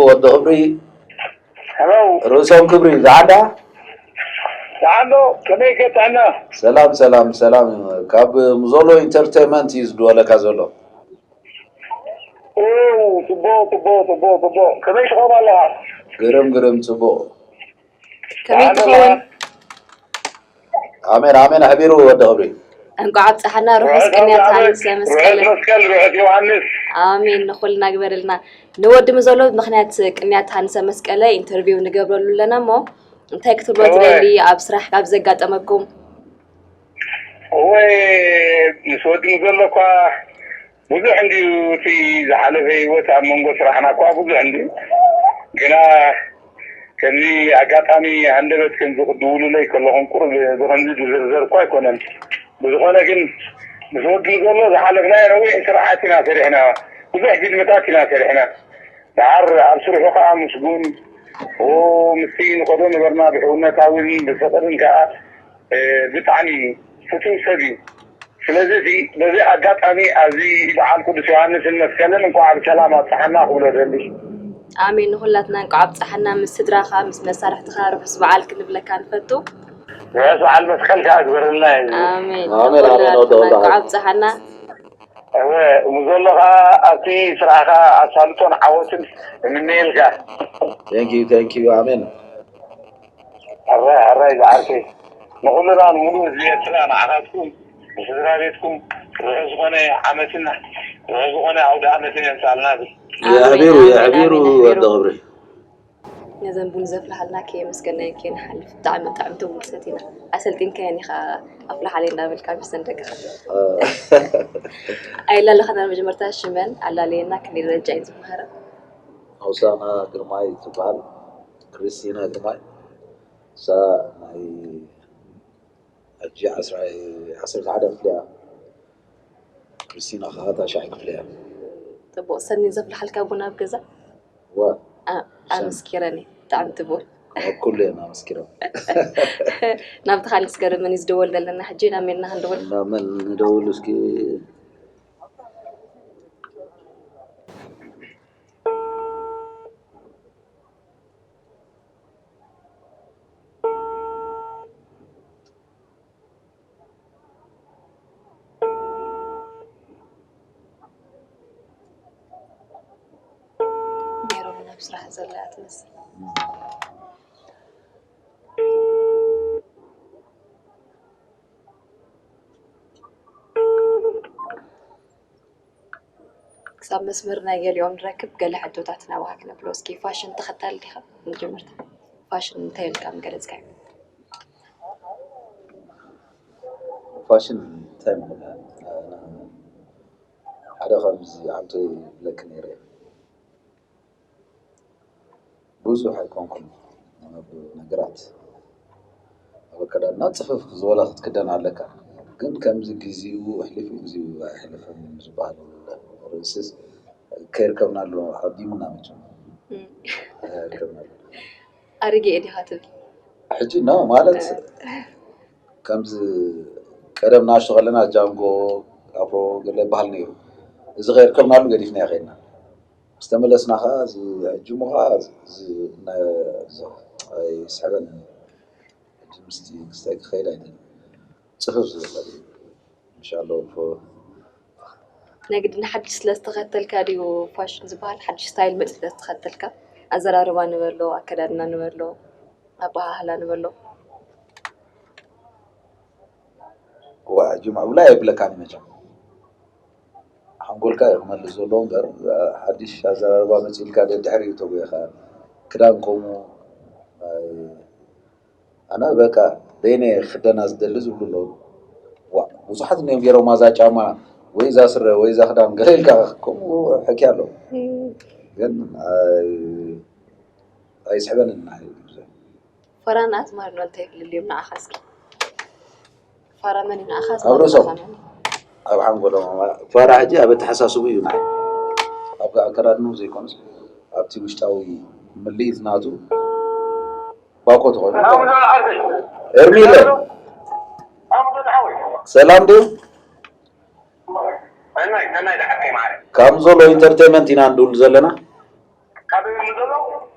ወዲ ክብሪ፣ ሄሎ ርእሶም ክብሪ፣ ዝዓዳ? ዝዓዶ፣ ከመይ ከጥዕና? ሰላም፣ ሰላም፣ ሰላም። ካብ ሙዞሎ ኢንተርቴይንመንት እዩ ዝድወለካ ዘሎ። ኦ፣ ጽቡቕ ጽቡቕ ጽቡቕ ጽቡቕ። ከመይ ትኸውን ኣለኻ? ግርም፣ ግርም፣ ጽቡቕ። ከመይ ትኸውን? ኣሜን፣ ኣሜን። ኣሕቢሩ ወዲ ክብሪ። እንኳዕ ኣብፀሓና። ርሑስ ቅንያት ሃንሰ መስቀለ። ርሑስ መስቀል፣ ርሑስ ዮሃንስ። ኣሜን። ንኹልና ግበርልና። ንወዲ ሙዞሎ ምኽንያት ቅንያት ሃንሰ መስቀለ ኢንተርቪው ንገብረሉ ኣለና እሞ እንታይ ክትብሎ ትደሊ? ኣብ ስራሕ ካብ ዘጋጠመኩም? እወ፣ ምስ ወዲ ሙዞሎ እኳ ብዙሕ እንድዩ እቲ ዝሓለፈ ህይወት ኣብ መንጎ ስራሕና እኳ ብዙሕ እንድዩ። ግና ከምዚ ኣጋጣሚ ሃንደበት ከምዚ ክድውሉለይ ከለኹም ቁሩብ ብኸምዚ ዝዝርዘር እኳ ኣይኮነን። ብዝኾነ ግን ምስ ወዲ ሙዞሎ ዝሓለፍናዮ ነዊሕ ስራሓት ኢና ሰሪሕና፣ ብዙሕ ፊልምታት ኢና ሰሪሕና። ደሓር ኣብ ስርሑ ከዓ ምስጉን፣ ኦ፣ ምስቲ ንኸዶ ነበርና ብሕውነታውን ብፍቕርን ከዓ ብጣዕሚ ፍቱው ሰብ እዩ። ስለዚ እዚ በዚ ኣጋጣሚ ኣብዚ በዓል ቅዱስ ዮሃንስን መስቀልን እንኳዕ ብሰላም ኣብፀሓና ክብሎ ደሊ። ኣሜን። ንኹላትና እንኳዕ ኣብፀሓና። ምስ ስድራኻ ምስ መሳርሕትኻ ርሑስ በዓል ክንብለካ ንፈቱ። ርሑስ በዓል መስቀል ከዓ ግበረልና እዩ። ኣሜን። ኣሜን፣ ኣሜን። ወደ እንኳዕ ኣብፀሓና። እወ፣ ሙዞሎ ከዓ ኣብቲ ስራሕኻ ኣሳልጦን ዓወትን እምነየልካ። Thank you, thank you, ኣሜን። ሕራይ ሕራይ ዝዓርከይ፣ ንኹልና ንሙሉእ ህዝቢ ኤርትራ፣ ንዓኻትኩም፣ ንስድራ ቤትኩም ርሑስ ዝኾነ ዓመትን ርሑስ ዝኾነ ኣውደ ዓመትን የምፅኣልና። የሕቢሩ፣ የሕቢሩ ወዲ ክብሪ። ነዘን ቡን ዘፍልሓልና ከየመስገናየን ከይንሓልፍ። ብጣዕሚ ጥዕምቲ ቡን ሰቲና። ኣሰልጢንካየን ኢኻ ኣፍልሓለይ እንዳበልካ ምስ ሰንደቅኻ። ኣይላለኻና መጀመርታ ሽመን ኣላለየና ክንደይ ደረጃ እዩ ዝመሃራ? ሆሳና ግርማይ ትበሃል። ክርስቲና ግርማይ። እሳ ናይ ሕጂ ዓስራ ዓሰርተ ሓደ ክፍሊ እያ። ክርስቲና ከዓ ታሽዓይ ክፍሊ እያ። ጽቡቕ። ሰኒ ዘፍልሓልካ ቡን ኣብ ገዛ? ዋ ኣመስኪረኒ። ብጣዕሚ ትቡን። ኣብ ኩሉ እየን ኣመስኪረን። ናብቲ ካልእ ስገር መን እዩ ዝደወል ዘለና ሕጂ ናብ ሜድና ክንደውል? ናብ መን ንደውል እስኪ? ሜሮን ናብ ስራሕ ዘላ እያ ትመስል። ክሳብ መስመር ናይ ገሊኦም ንረክብ፣ ገለ ሕቶታት ናባኻ ክነብሎ። እስኪ ፋሽን ተኸታሊ ዲኻ? መጀመርታ ፋሽን እንታይ ኢልካ ምገለጽካዮ? ፋሽን እንታይ ማለት ሓደ ከምዚ ዓንቶ ይብለክ ነይረ። ብዙሕ ኣይኮንኩን ኣብ ነገራት ኣብ ኣከዳድና ጽፍፍ ዝበለ ክትክደን ኣለካ። ግን ከምዚ ግዜኡ ኣሕሊፉ ግዜኡ ኣየሕልፍን ዝበሃል ርእስስ ከይርከብናሉ ዓዲሙና መቸም። ከይርከብናሉ። ኣረጊኤ ዲኻ ትብል? ሕጂ ነው ማለት ከምዚ ቀደም ናሽቶ ከለና ጃንጎ ኣፍሮ ገለ ይበሃል ነይሩ። እዚ ከይርከብናሉ ገዲፍናዮ ከይድና። ምስ ተመለስና ከዓ እዚ ሕጂ እሞ ከዓ እዚ ናይ- እዚ ኣይስሕበንን። ሕጂ ምስቲ ክስታይ ክኸይድ ኣይደልን። ጽፍፍ ዝበለ እዩ። ኢንሻላህ ወፎ ናይ ግድን ሓድሽ ስለ ዝተኸተልካ ድዩ ፋሽን ዝበሃል? ሓድሽ ስታይል መፅእ ስለ ዝተኸተልካ ኣዘራርባ ንበሎ፣ ኣከዳድና ንበሎ፣ ኣበሃህላ ንበሎ። ዋ ጅምዓ ብላ የብለካን መቸም ሓንጎልካ እዩ ክመልስ ዘለዎ እምበር ሓድሽ ኣዘራርባ መፂልካ ደድሕሪ እዩ ተጉየኻ ክዳን ከምኡ ኣይ ኣነ በቃ በይነ ክደና ዝደሊ ዝብሉ ኣለዉ። ዋ ብዙሓት እኒኦም ገይሮማ እዛ ጫማ ወይ እዛ ስረ ወይ እዛ ክዳን ገለ ኢልካ ከምኡ ሕኪ ኣሎ ግን ኣይስሕበንን ንዓይ ብዙሕ። ፈራን ኣዝማሪኖ እንታይ ይፍልልዮም ንዓኻ እስኪ? ፋራ መን እዩ ንዓኻ? ኣብ ርእሶም ኣዝማሪኖ መን እዩ? ኣብ ሓንጎሎም ፋራ ሕጂ ኣብ ኣተሓሳስቡ እዩ ንዓይ ኣብ ኣከዳድንኡ ዘይኮነስ ኣብቲ ውሽጣዊ ምልኢት ናቱ ባኮ ትኾኑ ኤርሚለ ሰላም ድዩ? ካብ ዘሎ ኢንተርቴንመንት ኢና ንድውል ዘለና።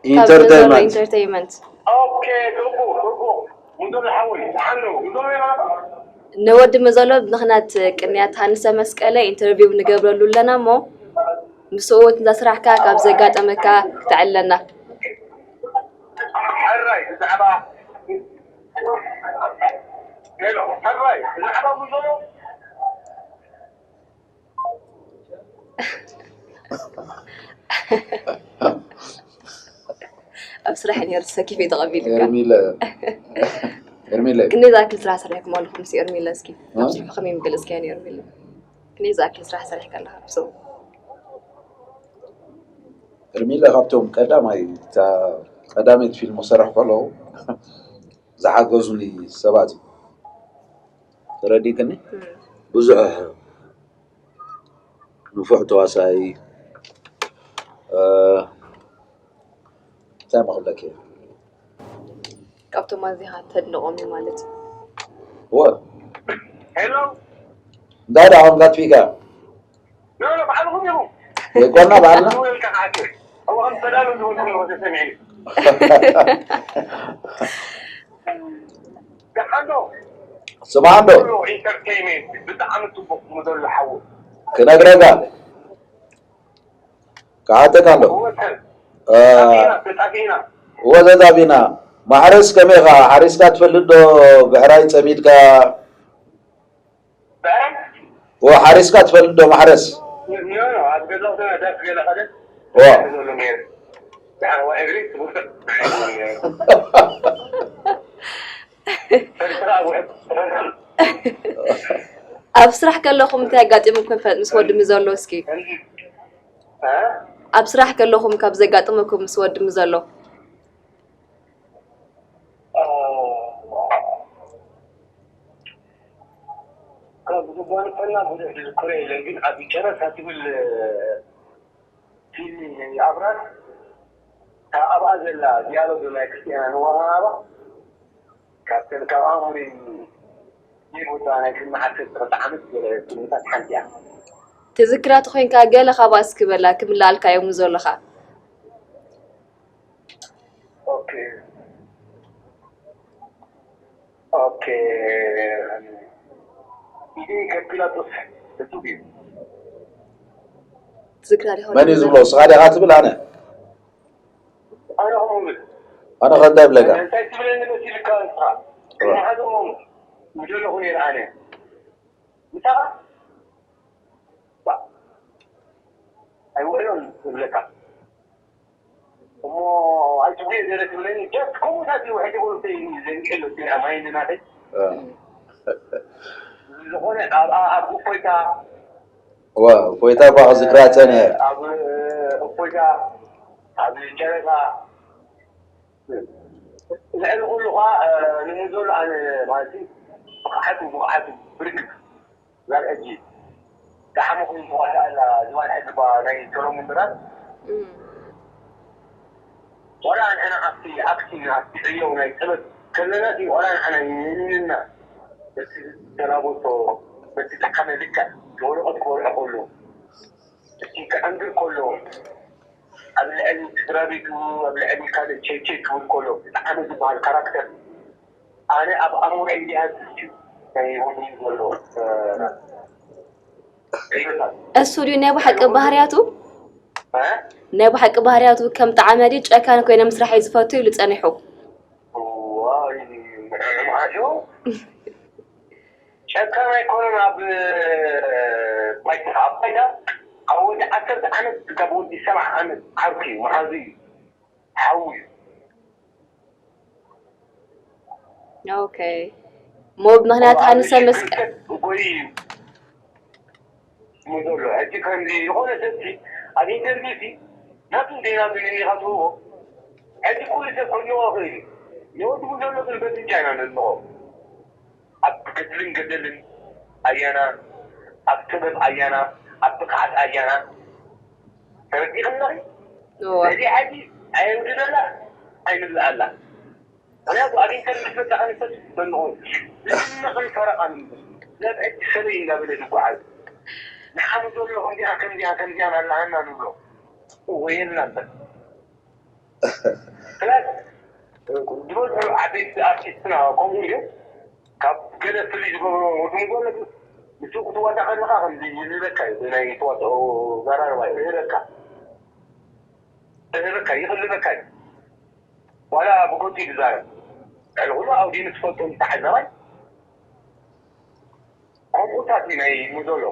ኢንተርቴይንመንት። ኢንተርቴይንመንት። ኦኬ፣ ግቡእ፣ ግቡእ። ሙንዶ ዝሓወይ፣ ዝሓለው፣ ሙንዶ ሜራ። ንወዲ መዘሎ ብምኽንያት ቅንያት ሃንሰ መስቀለ ኢንተርቪው ንገብረሉ ኣለና እሞ፣ ምስኡ እውን እዛ ስራሕካ ካብ ዘጋጠመካ ክተዕልለና። ሕራይ፣ ብዛዕባ፣ ሄሎ፣ ሕራይ፣ ብዛዕባ ሙንዶ ኣብ ስራሕ ነይሩ ሰኪፍ እዩ ተቐቢልካ። ኤርሚለ ኤርሚለ ክንደይ ዝኣክል ስራሕ ሰሪሕኩም ኣለኹም? ምስ ኤርሚለ እስኪ ኣብ ስርሑ ከመይ ምግለጽ ከያ ኤርሚለ? ክንደይ ዝኣክል ስራሕ ሰሪሕካ ኣለኻ? ብሰው ኤርሚለ ካብቶም ቀዳማይ እታ ቀዳመይቲ ፊልም ክሰርሕ ከለኹ ዝሓገዙኒ ሰባት እዩ። ተረዲእክኒ? ብዙሕ ንፉዕ ተዋሳኢ፣ እ፣ እንታይ መኽብለኪ እየ? ካብቶም ኣዚኻ ተድንቖም እዩ ማለት እዩ። እወ ሄሎ፣ እንታይ ደኣ ከምካ ትፊካ ኖ፣ ኖ፣ ባዕልኹም ኢኹም። ዘይኮና ባዕልና ዝውልካ ከዓት። እወ፣ ከም ተዳሉ ዝውልኩ ነው ተሰሚዒ። ደሓን ዶ? ስማዕ እንዶ ኢንተርቴይንመንት ብጣዕሚ ጽቡቕ ሙደሉ ሓው። ክነግረካ ክሓተካ ኣለኹ። ወሰን እ፣ ጣፊና፣ ጣፊና። ወዘዛቢና ማሕረስ ከመይ ኢኻ? ሓሪስካ ትፈልጥ ዶ? ብዕራይ ጸሚድካ ብዕራይ? ወ ሓሪስካ ትፈልጥ ዶ? ማሕረስ ኖ፣ ኖ፣ ኣብ ገዛውትና ዳስ ገለ ኸደ ዋ ዘሎ ነይሩ። ብዕራይ እግሪ ትውስኽ። ኣብ ስራሕ ከለኹም እንታይ ኣጋጢሙኩም ይፈልጥ ምስ ወዲ ምዘሎ? እስኪ እ? ኣብ ስራሕ ከለኹም ካብ ዘጋጥመኩም ምስ ወዲ ምዘሎ? ካብ ዝጓንፈና ብዙሕ ዝዝክሮ የለን፣ ግን ኣብ ጨረታ ትብል ፊልም ኣብራር ካብ ኣብኣ ዘላ ዲያሎግ ናይ ክርስቲያና ንዋሃባ ካብተን ካብ ኣእምሮይ ዘይቦታ ናይ ቅድሚ ዓሰርተ ክልተ ዓመት ገለ ፊልምታት ሓንቲ እያ። ትዝክራ ተኾይንካ ገለ ካብኣ እስኪ በላ ክምልኣልካ እዮም ዘለኻ። ኦኬ ኦኬ ኢደይ ከም ፒላጦስ እጹብ እዩ። ትዝክራ ዲኻ መን እዩ ዝብሎ? እስኻ ዲኻ ትብል ኣነ? ኣነ ከምኡ እብል። ኣነ ከ እንታይ ይብለካ? እንታይ ትብለኒ መሲልካ ንስኻ? ንሓዘሞ ምደለኹ ነይረ ኣነ። ምሳኻ ኣይውዕሎን እብለካ። እሞ ኣይትጉየ ገለ ትብለኒ፣ ጀስት ከምኡታት እዩ። ሕጂ እውን ዘንቅል ማይንድ ናተይ። ዝኾነ ኣብ ኣብ እፎይታ ዋ እፎይታ እኳ ክዝክራ ጸኒሐ። ኣብ እፎይታ ኣብ ጨረታ ልዕሊ ኩሉ ኸዓ ንሙዞሎ ኣነ ማለት እዩ ብቕዓቱ ብቕዓቱ ብርግጽ ዛር ሕጂ ደሓመ ኮይኑ ተዋዳእላ ዝባን ሕግባ ናይ ሰሎሞን ድራር ዋላ ንሕና ኣብቲ ኣብቲ ኣብቲ ዕዮው ናይ ጥበብ ከለና ሲ ዋላ ንሕና የኒንና በቲ ዝተላበሶ በቲ ዝሓመ ልክዕ ወረቐት ክበልዖ ከሎ እቲ ክዕንግር ከሎ ኣብ ልዕሊ ስድራ ቤቱ ኣብ ልዕሊ ካልእ ቸይቸይ ክብል ከሎ ብጣዕሚ ዝበሃል ካራክተር ኣነ ኣብ ኣእምሮ ኢንዲያ ዝስዩ ናይ ወዲ ዘሎ እሱ ድዩ ናይ ብሓቂ ባህርያቱ? ናይ ብሓቂ ባህርያቱ ከም ጣዕመ ድዩ ጨካን ኮይነ ምስራሕ እዩ ዝፈቱ ኢሉ ጸኒሑ? ዋይ ምዓሾ ጨካን ኣይኮነን። ኣብ ባይታ ኣብ ባይታ ካብ ወዲ ዓሰርተ ዓመት ካብ ወዲ ሰብዓ ዓመት ዓርኩ እዩ መሓዙ እዩ ሓዉ እዩ። ኦኬ ሞ ብምኽንያት ሃንሰ መስቀል ጎይ እዩ ሞ ዘሎ ሕጂ ከምዚ ዝኾነ ሰብሲ ኣብ ኢንተርቪው ሲ ናቱ እንደ ናቱ ንኒኻ ትህቦ ሕጂ ኩሉ ሰብ ከድንቖ ይኽእል እዩ። ንወድቡ ዘሎ ግን በዚ ቻይና ነድንቖ ኣብ ግድልን ገደልን ኣያና ኣብ ጥበብ ኣያና ኣብ ብቕዓት ኣያና ተረዲእኽኒ ዲኺ? እዚ ሕጂ ኣየውድደላ ኣይንብልኣላ። ምክንያቱ ኣብ ኢንተርኔት መጣ ከንፈት በንቑ ዝድነቕን ፈረቓን እዩ። ሰብ ሕጂ ሰበይ እንዳበለ ዝጓዓዝ ንሓሙ ዘሎ ከምዚኣ ከምዚኣ ከምዚኣን ኣለሃና ንብሎ ወየልና እምበር ፕላስ ዝበዝሑ ዓበይቲ ኣርቲስትና ከምኡ እዮም። ካብ ገለ ፍልይ ዝገብሮ ወዲ ሙጎለ ግን ምስኡ ክትዋዳ ከለኻ ከምዚ ይህበካ እዩ። ብናይ ተዋስኦ ዘራርባ ይህበካ፣ ይህበካ፣ ይኽልበካ እዩ። ዋላ ብጎጂ ይዛረብ፣ ልዕሊ ኩሉ ኣውዲንስ ዝፈልጦ ተዓዛባይ ከምኡታት እዩ ናይ ሙዞሎ።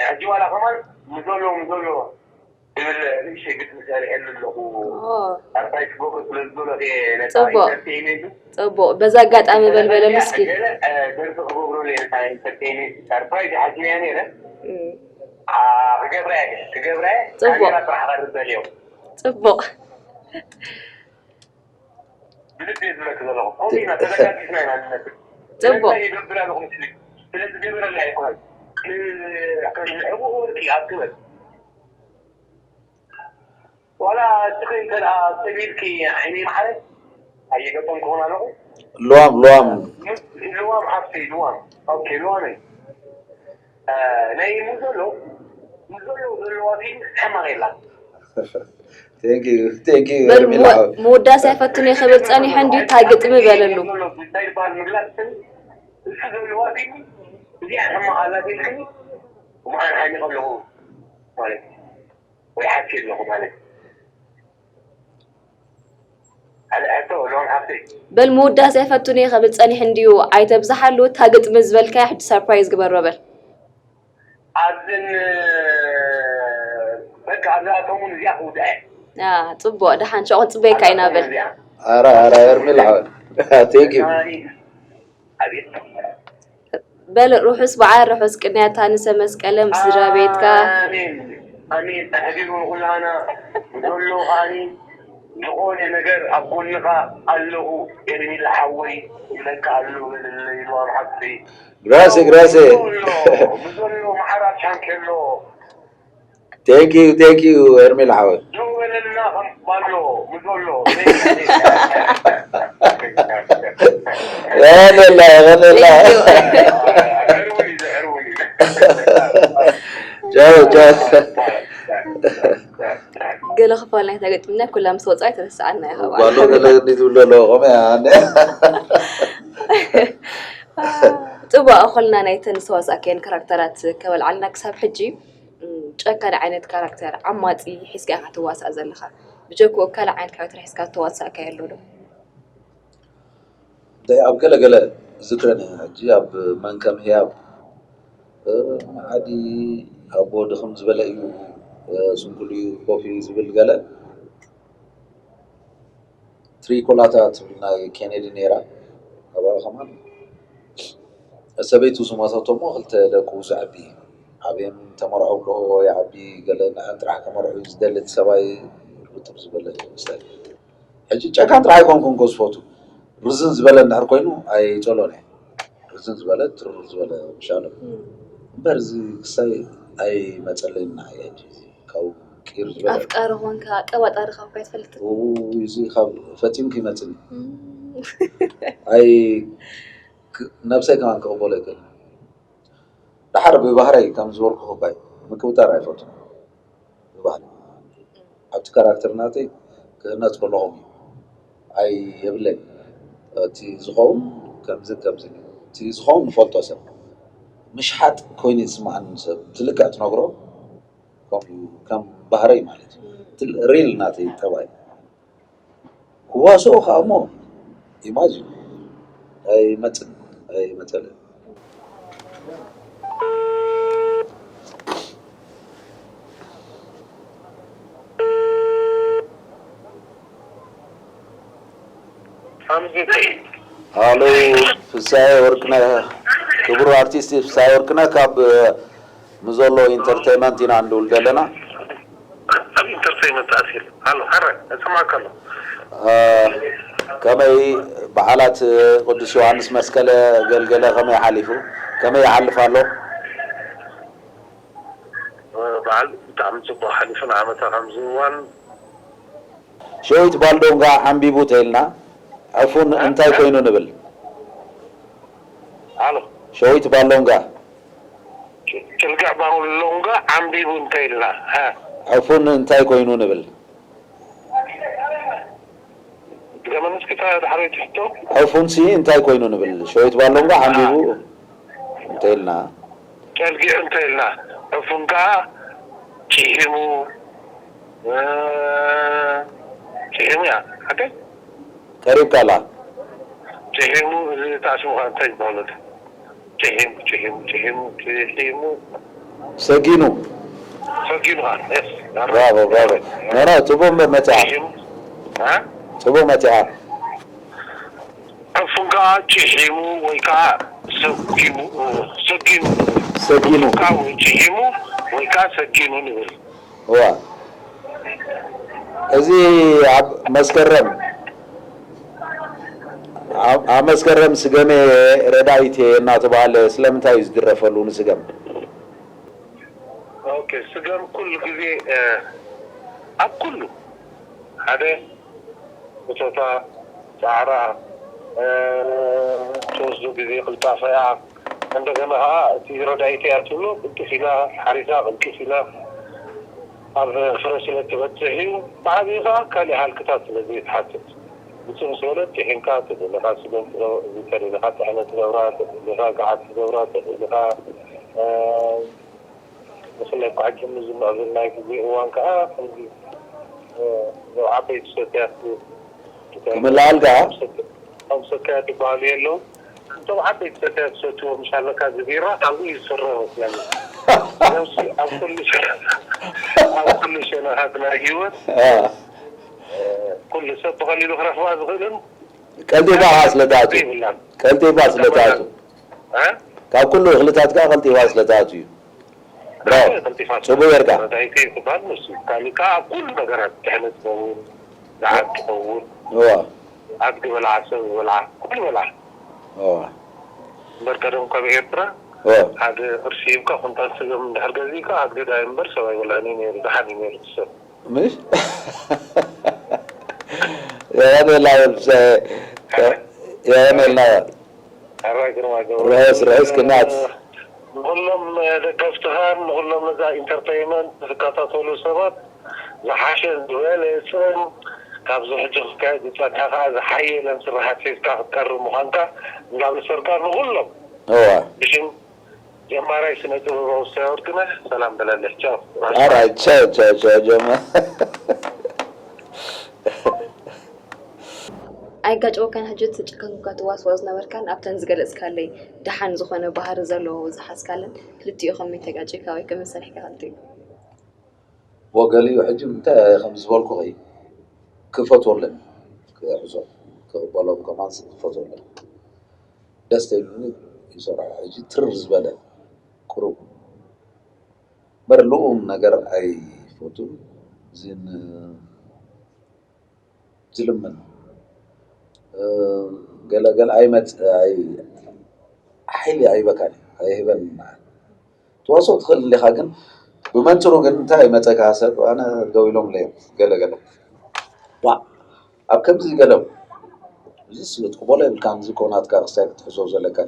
ሕጂ ዋላ ከማን ሙዞሎ ሙዞሎ ዝብል ንእሽተይ ግጥሚ ሰሪሐሉ ኣለኹ። ሰርፕራይዝ ክገብሮ ስለ ዝደለኹ እየ ነታ ጽቡቕ። ኢንተርቴይንመንት ጽቡቕ። በዛ ኣጋጣሚ በልበለሉ እስኪ። ገለ ደርፊ ክገብረሉ እየ ነታ ኢንተርቴይንመንት። ሰርፕራይዝ ሓሲበያ ነይረ። እም። ኣ፣ ክገብራ እየ፣ ክገብራ እየ። ጽቡቕ። ካሜራ ጥራሕ ቀርብ በልዮ። ጽቡቕ። ብልቢ እየ ዝብለኪ ዘለኹ። ከምኡ ኢና ተዘጋጊስና ኢና ንነብር። ጽቡቕ። ስለዚ ይገብር ኣለኹ ምስሊ። ስለዚ ገበረላ ኣይኮነን። እ፣ ከም ዕቡቕ ወርቂ ኣብ ክበል። ዋላ እስኺ እንተ ደኣ ሰብ ኢልኪ ዓይነይ መዓረ ኣይገጠምኩኹን ኣለኹ። ልዋም፣ ልዋም። ምስ ልዋም ሓፍተይ፣ ልዋም። ኦኬ፣ ልዋመይ። እ፣ ናይ ሙዞሎ፣ ሙዞሎ ዘለዋ ፊልም ሕማቕ የላን። Thank you, thank you፣ በል፣ ኤርሚላ። ምወ-፣ ምውዳስ ኣይፈቱን እየ ክብል ጸኒሑ እንድዩ፣ እታ ግጥሚ በለሉ። እንታይ ይበሃል ምግላጽ ስም? እሱ ዘለዋ ፊልም እዚኣ ሕማቕ ኣላ ኢልክኒ፣ እሞ ኣነ ሓሚቐ ኣለኹ ማለት እዩ። ወይ ሓኪ ኣለኹ ማለት እዩ። ሓደ ሕቶ፣ ሎን ሓፍተይ። በል፣ ምውዳስ ኣይፈቱን እየ ክብል ጸኒሑ እንድዩ፣ ኣይተብዝሓሉ፣ እታ ግጥሚ ዝበልካያ ሕጂ ሰርፕራይዝ ግበሮ በል። ኣብዘን፣ በቃ ኣብዛ ሰሙን እዚኣ ክውድኣ እየ። ኣ፣ ጽቡቕ፣ ደሓን፣ ሽዑ ክንጽበየካ ኣብዛ ኢና ሰሙን በል። እዚኣ። ኣረ፣ ኣረ፣ ኤርሚላ ሓወይ። Thank you። ኣቤት። በል፣ ርሑስ በዓል፣ ርሑስ ቅንያት፣ ሃንሰ መስቀለ ምስ ስድራ ቤትካ። ኣሜን፣ ኣሜን። ኣሕቢሩ ንኹላና ዘሎ ከኣኒ ዝኾነ ነገር ኣብ ጎንኻ ኣለኹ ኤርሚላ ሓወይ፣ ኢለካ ኣለኹ በለለይ፣ ልዋም ሓፍተይ። ግራሴ፣ ግራሴ። ብዘሎ፣ ብዘሎ መሓራ ቻንኬሎ። Thank you፣ thank you፣ ኤርሚላ ሓወይ። ደው በለልና ከም ባሎ፣ ብዘሎ። የቐነላ፣ የቐነላ። Thank you። ዘዕርቡኒ፣ ዘዕርቡኒ። ቻው፣ ቻው። ገለ ክፋል ናይታ ገጥምና ኩላ ምስ ወጻኢ ተረስዓና ኢኻ ባዕላ። ባሎ ገለ እንዲ ትብሎ ኣለዎ፣ ከምኡ እያ፣ ኣነ። ጽቡቕ፣ ኣኾልና ናይተን ዝተዋሳእካየን ካራክተራት ከበልዓልና ክሳብ ሕጂ፣ እም፣ ጨካን ዓይነት ካራክተር፣ ዓማጺ ሒዝካ ኢኻ ትዋሳእ ዘለኻ። ብጀክኡ ካልእ ዓይነት ካራክተር ሒዝካ ዝተዋሳእካዮ ኣሎ ዶ? እንታይ ኣብ ገለ ገለ ዝክረን እየ። ሕጂ ኣብ መን ከም ህያብ፣ እ፣ ዓዲ ኣቦ ድኽም ዝበለ እዩ፣ እ፣ ስንኩል እዩ፣ ኮፍ እዩ ዝብል ገለ ትሪኮላታ ትብል ናይ ኬኔዲ ነይራ። ኣብኣ ከማን ሰበይቱ ዝሞተቶ እሞ ክልተ ደቁ ዘዕቢ፣ ዓብየን ተመርዖ ብሎ ይዓቢ፣ ገለ ንዐን ጥራሕ ከመርዑ ዝደሊ እቲ ሰብኣይ ርጥብ ዝበለ ይመስለኒ። ሕጂ ጨካን ጥራሕ ኣይኮንኩን እኮ ዝፈቱ። ርዝን ዝበለ እንድሕር ኮይኑ ኣይጸሎን እየ። ርዝን ዝበለ፣ ትርር ዝበለ ምሻሉ። እም። እምበር እዚ ክሳይ ኣይመጸለይን ንዓይ ሕጂ እዚ ካብኡ ቅይር ዝበለ። ኣፍቃሪ ኾንካ፣ ኣቀባጣሪ ኻብካ ኣይትፈልጥን? ኡ፣ እዚ ካብ ፈጺሙ ክይመጽእን እዩ። እም። ኣይ፣ ክ-፣ ነብሰይ ከማን ክቕበሎ ኣይክእልን። ደሓር ብባህረይ ከም ዝበልኩ ክባይ ምቅብጣር ኣይፈቱን። ብባህሪ ኣብቲ ካራክተር ናተይ ክህነጽ ከለኹ እዩ። ኣይ የብለይ። እቲ ዝኸውን ከምዚ ከምዚ እዩ። እቲ ዝኸውን ንፈልጦ ሰብ። ምሽሓጥ ኮይኑ ዝስምዓኒ ሰብ። እቲ ልክዕ ትነግሮ ከምኡ እዩ። ከም ባህረይ ማለት እዩ። እቲ ሪል ናተይ ጠባይ። ክዋስኦ ከኣ እሞ ኢማጂን ኣይመጽን ኣይመጸልን። ሃሎ፣ ፍሳየ ወርቅነህ፣ ክቡር ኣርቲስት ፍሳየ ወርቅነህ ካብ ምዞሎ ኢንተርቴይመንት ኢና ንድውል ዘለና። ኣብ ኢንተርቴይመንት ኣትየ። ሃሎ፣ ሃረ፣ እሰማዕካ ኣለኹ። እ፣ ከመይ በዓላት ቅዱስ ዮሃንስ መስቀለ ገልገለ ከመይ ሓሊፉ? ከመይ ይሓልፍ ኣሎ? እ፣ በዓል ብጣዕሚ ጽቡቕ ሓሊፉ ንዓመታ ከምዚ እዋን። ሸዊት ባልዶንጋ ዓምቢቡ ተይልና፣ ዕፉን እንታይ ኮይኑ ንብል? ሃሎ። ሸዊት ባልዶንጋ። ጭልግዕ ባልዶንጋ ዓምቢቡ እንታይ ኢልና? ሃ። ዕፉን እንታይ ኮይኑ ንብል? ገመንስኪ እንታይ ድሓረይቲ ሕቶ? ዕፉንሲ እንታይ ኮይኑ ንብል? ሸዊት ባሎንጓ ሓንቢቡ እንተኢልና ጨርጊ እንተ ኢልና ዕፉን ከዓ ጭሒሙ እ፣ ጭሒሙ እያ ሓቀይ ቀሪብካላ ጭሒሙ እዚ ታሽሙ ከዓ እንታይ ዝበሃሉ ጭሒሙ ጭሒሙ ጭሒሙ ጭሒሙ ሰጊኑ ሰጊኑ ከዓ yes ብራቮ ብራቮ ኖኖ ጽቡቅ መ- መጽሓፍ ጭሒሙ እ? ጽቡቅ መጽሓፍ ዕፉን ከዓ ጭሒሙ ወይ ከዓ ሰጊሙ ሰጊኑ ሰጊኑ ከዓ ወይ ጭሒሙ ወይ ከዓ ሰጊኑ ንብል እዋ እዚ ኣብ መስከረም ኣብ ኣብ መስከረም ስገሜ ረዳይቴ እናተባህለ ስለምንታይ እዩ ዝድረፈሉ ንስገም ኦኬ ስገም ኩሉ ግዜ እ፣ ኣብ ኩሉ ሓደ ብጾታ ጻዕራ እ፣ ትወስዶ ግዜ ቅልጣፈ እያ እንደገና ከዓ እቲ ረዳይተ እያ ትብሎ ቅልጥፍ ኢላ ሓሪሳ ቅልጥፍ ኢላ ኣብ ፍረ ስለ ትበፅሕ እዩ ብዓብዩ ከዓ ካሊእ ሃልክታት ስለ ዘይትሓትት ብፅም ዝበለት ጢሒንካ ተደሊኻ ስገም ተደሊኻ ጥሕነ ትገብራ ተደሊኻ ገዓት ትገብራ ተደሊኻ ብፍላይ ኳዕጅም ዝምዕብል ናይ ግዜ እዋን ከዓ ከምዚ ዓበይቲ ሰትያት ክምልኣልካ ከም ሰትያት ዝበሃሉ የለው እቶም ዓበይቲ ሰትያት ዝሰትዎ ምሽ ኣለካ እዚ ቢራ ካብኡ እዩ ዝስረ መስለኒ ነብሲ ኣብ ኩሉ ኣብ ኩሉ ሸነኻት ናይ ህይወት ኩሉ ሰብ ብቐሊሉ ክረኽባ ዝኽእልን ቀልጢፋ ከዓ ስለትኣቱ ዘይብላን ቀልጢፋ ስለትኣቱ እ? ካብ ኩሉ እኽልታት ከዓ ቀልጢፋ ስለትኣቱ እዩ ብራቮ ቀልጢፋ ጽቡቅ ጌርካ ረዳይተይ ትባል ንሱ ካሊእ ከዓ ኣብ ኩሉ ነገራት ድሕነት ትኸውን ዝዓድ ትኸውን እዋ ኣድጊ በልዓ ሰብ በልዓ ኩሉ በልዓ እዋ እምበር ቀደም ካብ ኤርትራ እዋ ሓደ ቅርሺ ሂብካ ኩንታል ስገም እንድሕር ገዚእካ ኣድገዳይ እምበር ሰብ ኣይበልዕን እዩ ነይሩ ደሓን እዩ ነይሩ እቲ ሰብ ምሽ የቐንየልና የቐንየልና ኣራይ ግርማ ገብሩ ርሑስ ርሑስ ቅንያት ንኩሎም ደገፍትኻን ንኩሎም ነዛ ኢንተርተይመንት ዝከታተሉ ሰባት ዝሓሸን ዝበለፅን ካብዚ ሕጂ ክካየድ ዝፀንሐ ከዓ ዝሓየለን ስራሓት ሒዝካ ክትቀርብ ምዃንካ እንዳብሰርካ ንኩሎም እዋ ብሽም ጀማራይ ስነ ጥበባዊ ሳይ ወርቅነህ ሰላም በለለህ ቻው ኣራይ ቻው ቻው ቻው ጀማ ኣይጋጨወካን ሕጂ ትጨከንኩካ ትዋስዋ ዝነበርካን ኣብተን ዝገለፅካለይ ደሓን ዝኾነ ባህሪ ዘለዎ ዝሓዝካለን ክልቲኡ ከመይ ተጋጭካ ወይ ከመይ ሰሪሕካ ክልቲኡ ወገሊኡ ሕጂ እንታይ ከም ዝበልኩኺ ክፈትወለን ክሕዞ ክቕበሎም ከማን ክፈትወለን ደስ ተይሉኒ ይሰርሖ ሕጂ ትርር ዝበለ ቁሩብ በር ልኡም ነገር ኣይፈቱን ዝን ዝልምን ገለ ገለ ኣይመጽ ኣይ ሓይሊ ኣይበካን ኣይህበን ትዋስኦ ትኽእል እንዲኻ ግን ብመንፅሩ ግን እንታይ መፀካ ሰብ ኣነ ደው ኢሎም ለዮም ገለ ገለ ዋ ኣብ ከምዚ ገለ እዚ ስለ ትቅበሎ የብልካን እዚ ኮ ናትካ ክስታይ ክትሕዞ ዘለካ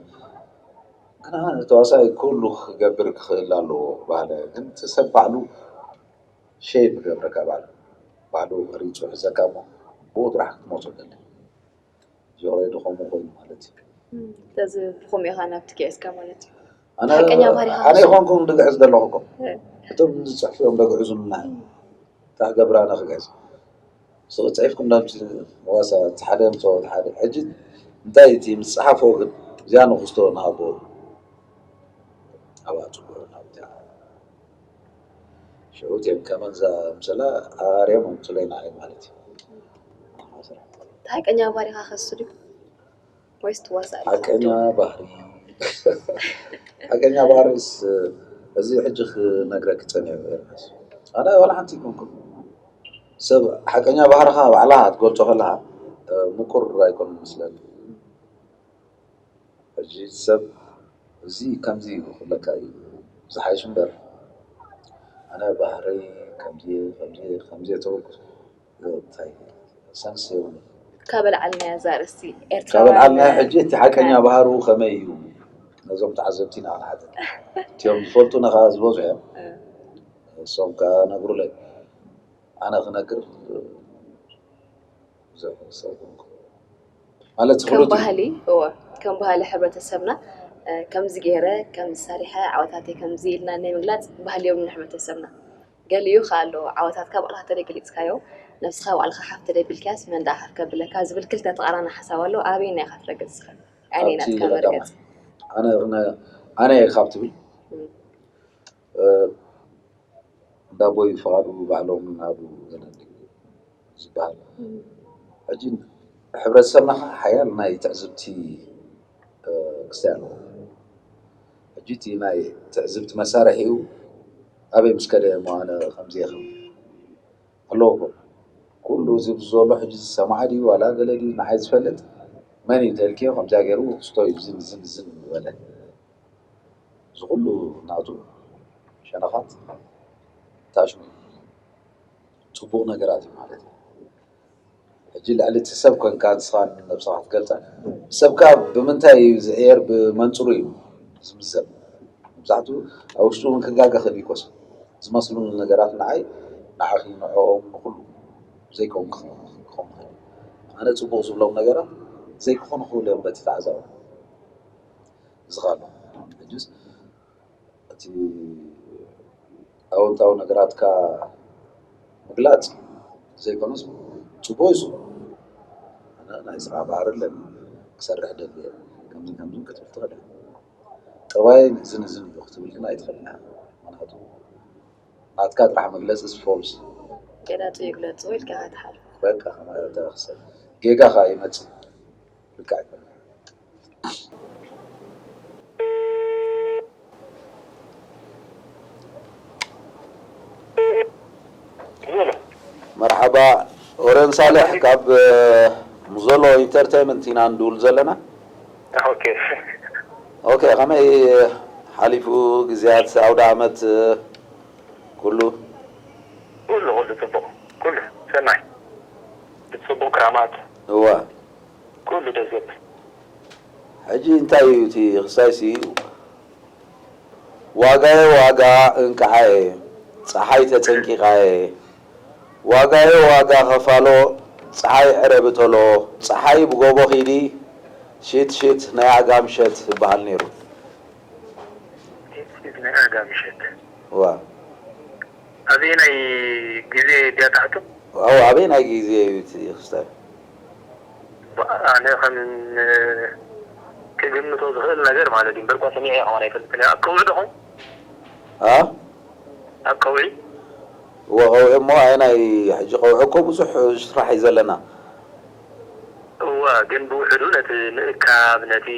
ግና ተዋሳይ ኩሉ ክገብር ክኽእል ኣለዎ ባህለ ግን እቲ ሰብ ባዕሉ ሸይፕ ገብረካ ባዕሉ ባዕሉ ሪፁ ሕዘካ እሞ ብኡ ጥራሕ ክትመፁ ኣለኒ ጆሮይ ድኸሙ ኮይኑ ማለት እዩ ስለዚ ብኸምኡ ኢኻ ናብቲ ክዕዝካ ማለት እዩ ኣነ ሓቀኛ ባህሪኻ ኣነ ከሱ- ይኾንኩም ድግዕዝ ዘለኹ እኮ እ፣ እቶም ዝፅሕፍዮም ደግዕዙልና እንታይ ክገብር ኣነ ክግዕዝ ስቕ ፅሒፍኩም ዳምፂ ዋሳ እቲ ሓደ ምፅወት ሓደ ሕጂ እንታይ እቲ ምስ ፀሓፎ ግን እዚኣ ንክስቶ ንሃቦ ኣብኣ ፅጉዑ ናብዚኣ ሽዑ እቲኦም ከመን ዘምሰላ ኣርዮም ኣምፅለይ ንዓይ ማለት እዩ እቲ ሓቀኛ ባህሪኻ ከሱ ድዩ ወይስ ትዋሳእ ሓቀኛ ባህሪ ሓቀኛ ባህሪስ እዚ ሕጂ ክነግረክ ፀኒሑ ኤርሚያስ ኣነ ዋላ ሓንቲ ይኮንኩ ሰብ ሓቀኛ ባህርኻ ባዕላ ክትገልፆ ከለካ ምቁር ኣይኮን መስለኒ ሕጂ ሰብ እዚ ከምዚ ክብለካ እዩ ዝሓይሽ እምበር ኣነ ባህረይ ከምዚ ከምዚ ከምዚ ተበልኩ እንታይ ሰንስ የብሉ ካብ ኣልዓልናያ እዛ ኣርእስቲ ካብ ኣልዓልና ኤርትራውያን ሕጂ እቲ ሓቀኛ ባህሩ ከመይ እዩ ነዞም ተዓዘብቲና ክንሓተ እቲኦም ዝፈልጡና ከዓ ዝበዙ እዮም እሶም ከዓ ነግሩለይ ኣነ ክነግር ብዙሕ ሰብ ማለት ከም ፍሉጥ እዩ። ባህሊ እወ ከም ባህሊ ሕብረተሰብና እ፣ ከምዚ ገይረ ከምዚ ሰሪሐ ዓወታተይ ከምዚ ኢልና ናይ ምግላፅ ባህሊ የብሉን ሕብረተሰብና። ገሊኡ ከ ኣሎ ዓወታትካ ባዕልካ ተደይ ገሊፅካዮ ነብስካ ባዕልካ ሓፍ ተደይ ቢልካያስ መን ደኣ ሓፍ ከብለካ ዝብል ክልተ ተቃራኒ ሓሳብ ኣሎ። ኣበየናይ ኢካ ትረግፅ ንስካ? ኣየነይ ኣብቲ ናትካ ቀዳማይ መርገፂ? ኣነ ኣነ ኣነ ካብ ትብል እም፣ እ፣ እንዳ ኣቦይ ፍቓዱ ባዕሎም ናብኡ ገለ ዝበሃል። ሕጂ ሕብረተሰብና ከዓ ሓያል ናይ ትዕዝብቲ እ፣ ክስታይ ኣለዎ። ሕጂ እቲ ናይ ትዕዝብቲ መሳርሒኡ ኣበይ ምስ ከደ እሞ ኣነ ከምዚ እየ ክብል ኣለዎ እኮ። ኩሉ እዚ ዘሎ ሕጂ ዝሰማዕ ድዩ ዋላ ገለ ድዩ ንዓይ ዝፈልጥ መን እዩ እንተልክዮ ከምዚኣ ገይሩ ክስቶ እዩ ዝን ዝን ዝን ዝበለ። እዚ ኩሉ ናቱ ሸነኻት ታሽሙ እዩ። ፅቡቕ ነገራት እዩ ማለት እዩ። ሕጂ ልዕሊ እቲ ሰብ ኮንካ ንስኻ ንነብስኻ ክትገልፃ። ሰብካ ብምንታይ እዩ ዝዕየር? ብመንፅሩ እዩ ዝምዘን። መብዛሕትኡ ኣብ ውሽጡ እውን ክጋገ ክእል እዩ ኮስ ዝመስሉኒ ነገራት ንዓይ ንዓኺ ንዕኦም ንኩሉ ዘይከውን ክኸውን ክእል እዩ። ኣነ ፅቡቕ ዝብሎም ነገራት ዘይክኾኑ ክብሉ እዮም በቲ ተዓዛቢ እዚ ካሎ ሕጅስ እቲ ኣወንታዊ ነገራትካ ምግላፅ ዘይኮነስ ፅቡቅ እዩ። ኣነ ናይ ስራሕ ባህሪ ኣለኒ ክሰርሕ ደሊ እየ ከምዚ ከምዚ ክትብል ትኽእል እያ። ጠባይ እዝን እዝን እዩ ክትብል ግን ኣይትኽእል እያ። ምክንያቱ ናትካ ጥራሕ መግለፂ ስ ፎልስ ገላፁ ይግለፁ ኢልካ ትሓልፍ። በቃ ከማለት ተክሰ ጌጋ ከ ይመፅእ ልክዕ ኣይኮነ። መርሓባ ኦረን ሳልሕ ካብ ሙዞሎ ኢንተርቴይመንት ኢና ንድውል ዘለና። ኦኬ ኦኬ ከመይ ሓሊፉ ግዜያት ኣውደ ዓመት ኩሉ? ኩሉ ኩሉ ፅቡቅ ኩሉ ሰናይ ብፅቡቅ ክራማት እወ ኩሉ ደስ ዘብል ሕጂ እንታይ እዩ እቲ ክስታይሲ ዋጋየ ዋጋ እንቅዓየ ፀሓይ ተፀንቂቓየ ዋጋየ ዋጋ ኸፋሎ ፀሓይ ዕረቢ ተሎ ፀሓይ ብጎቦ ኺዲ ሽት ሽት ናይ ኣጋ ምሸት ይበሃል ነይሩ። ናይ ኣጋ ምሸት እዋ ኣበየናይ ግዜ ድያ ትሓቶ? ኣብኡ ኣበየናይ ግዜ እዩ እቲ ክስታይ? ኣነ ከም ክግምቶ ዝኽእል ነገር ማለት እዩ እምበር እኳ ሰሚዐ ከማን ኣይፈልጥን እየ። ኣብ ከውዒ ዶ ኾን ኣ ኣብ ከውዒ እወ ቀውዒ እሞ ኣየናይ ሕጂ ቀውዒ እኮ ብዙሕ ስራሕ እዩ ዘለና። እወ ግን ብውሕዱ ነቲ ምእካብ ነቲ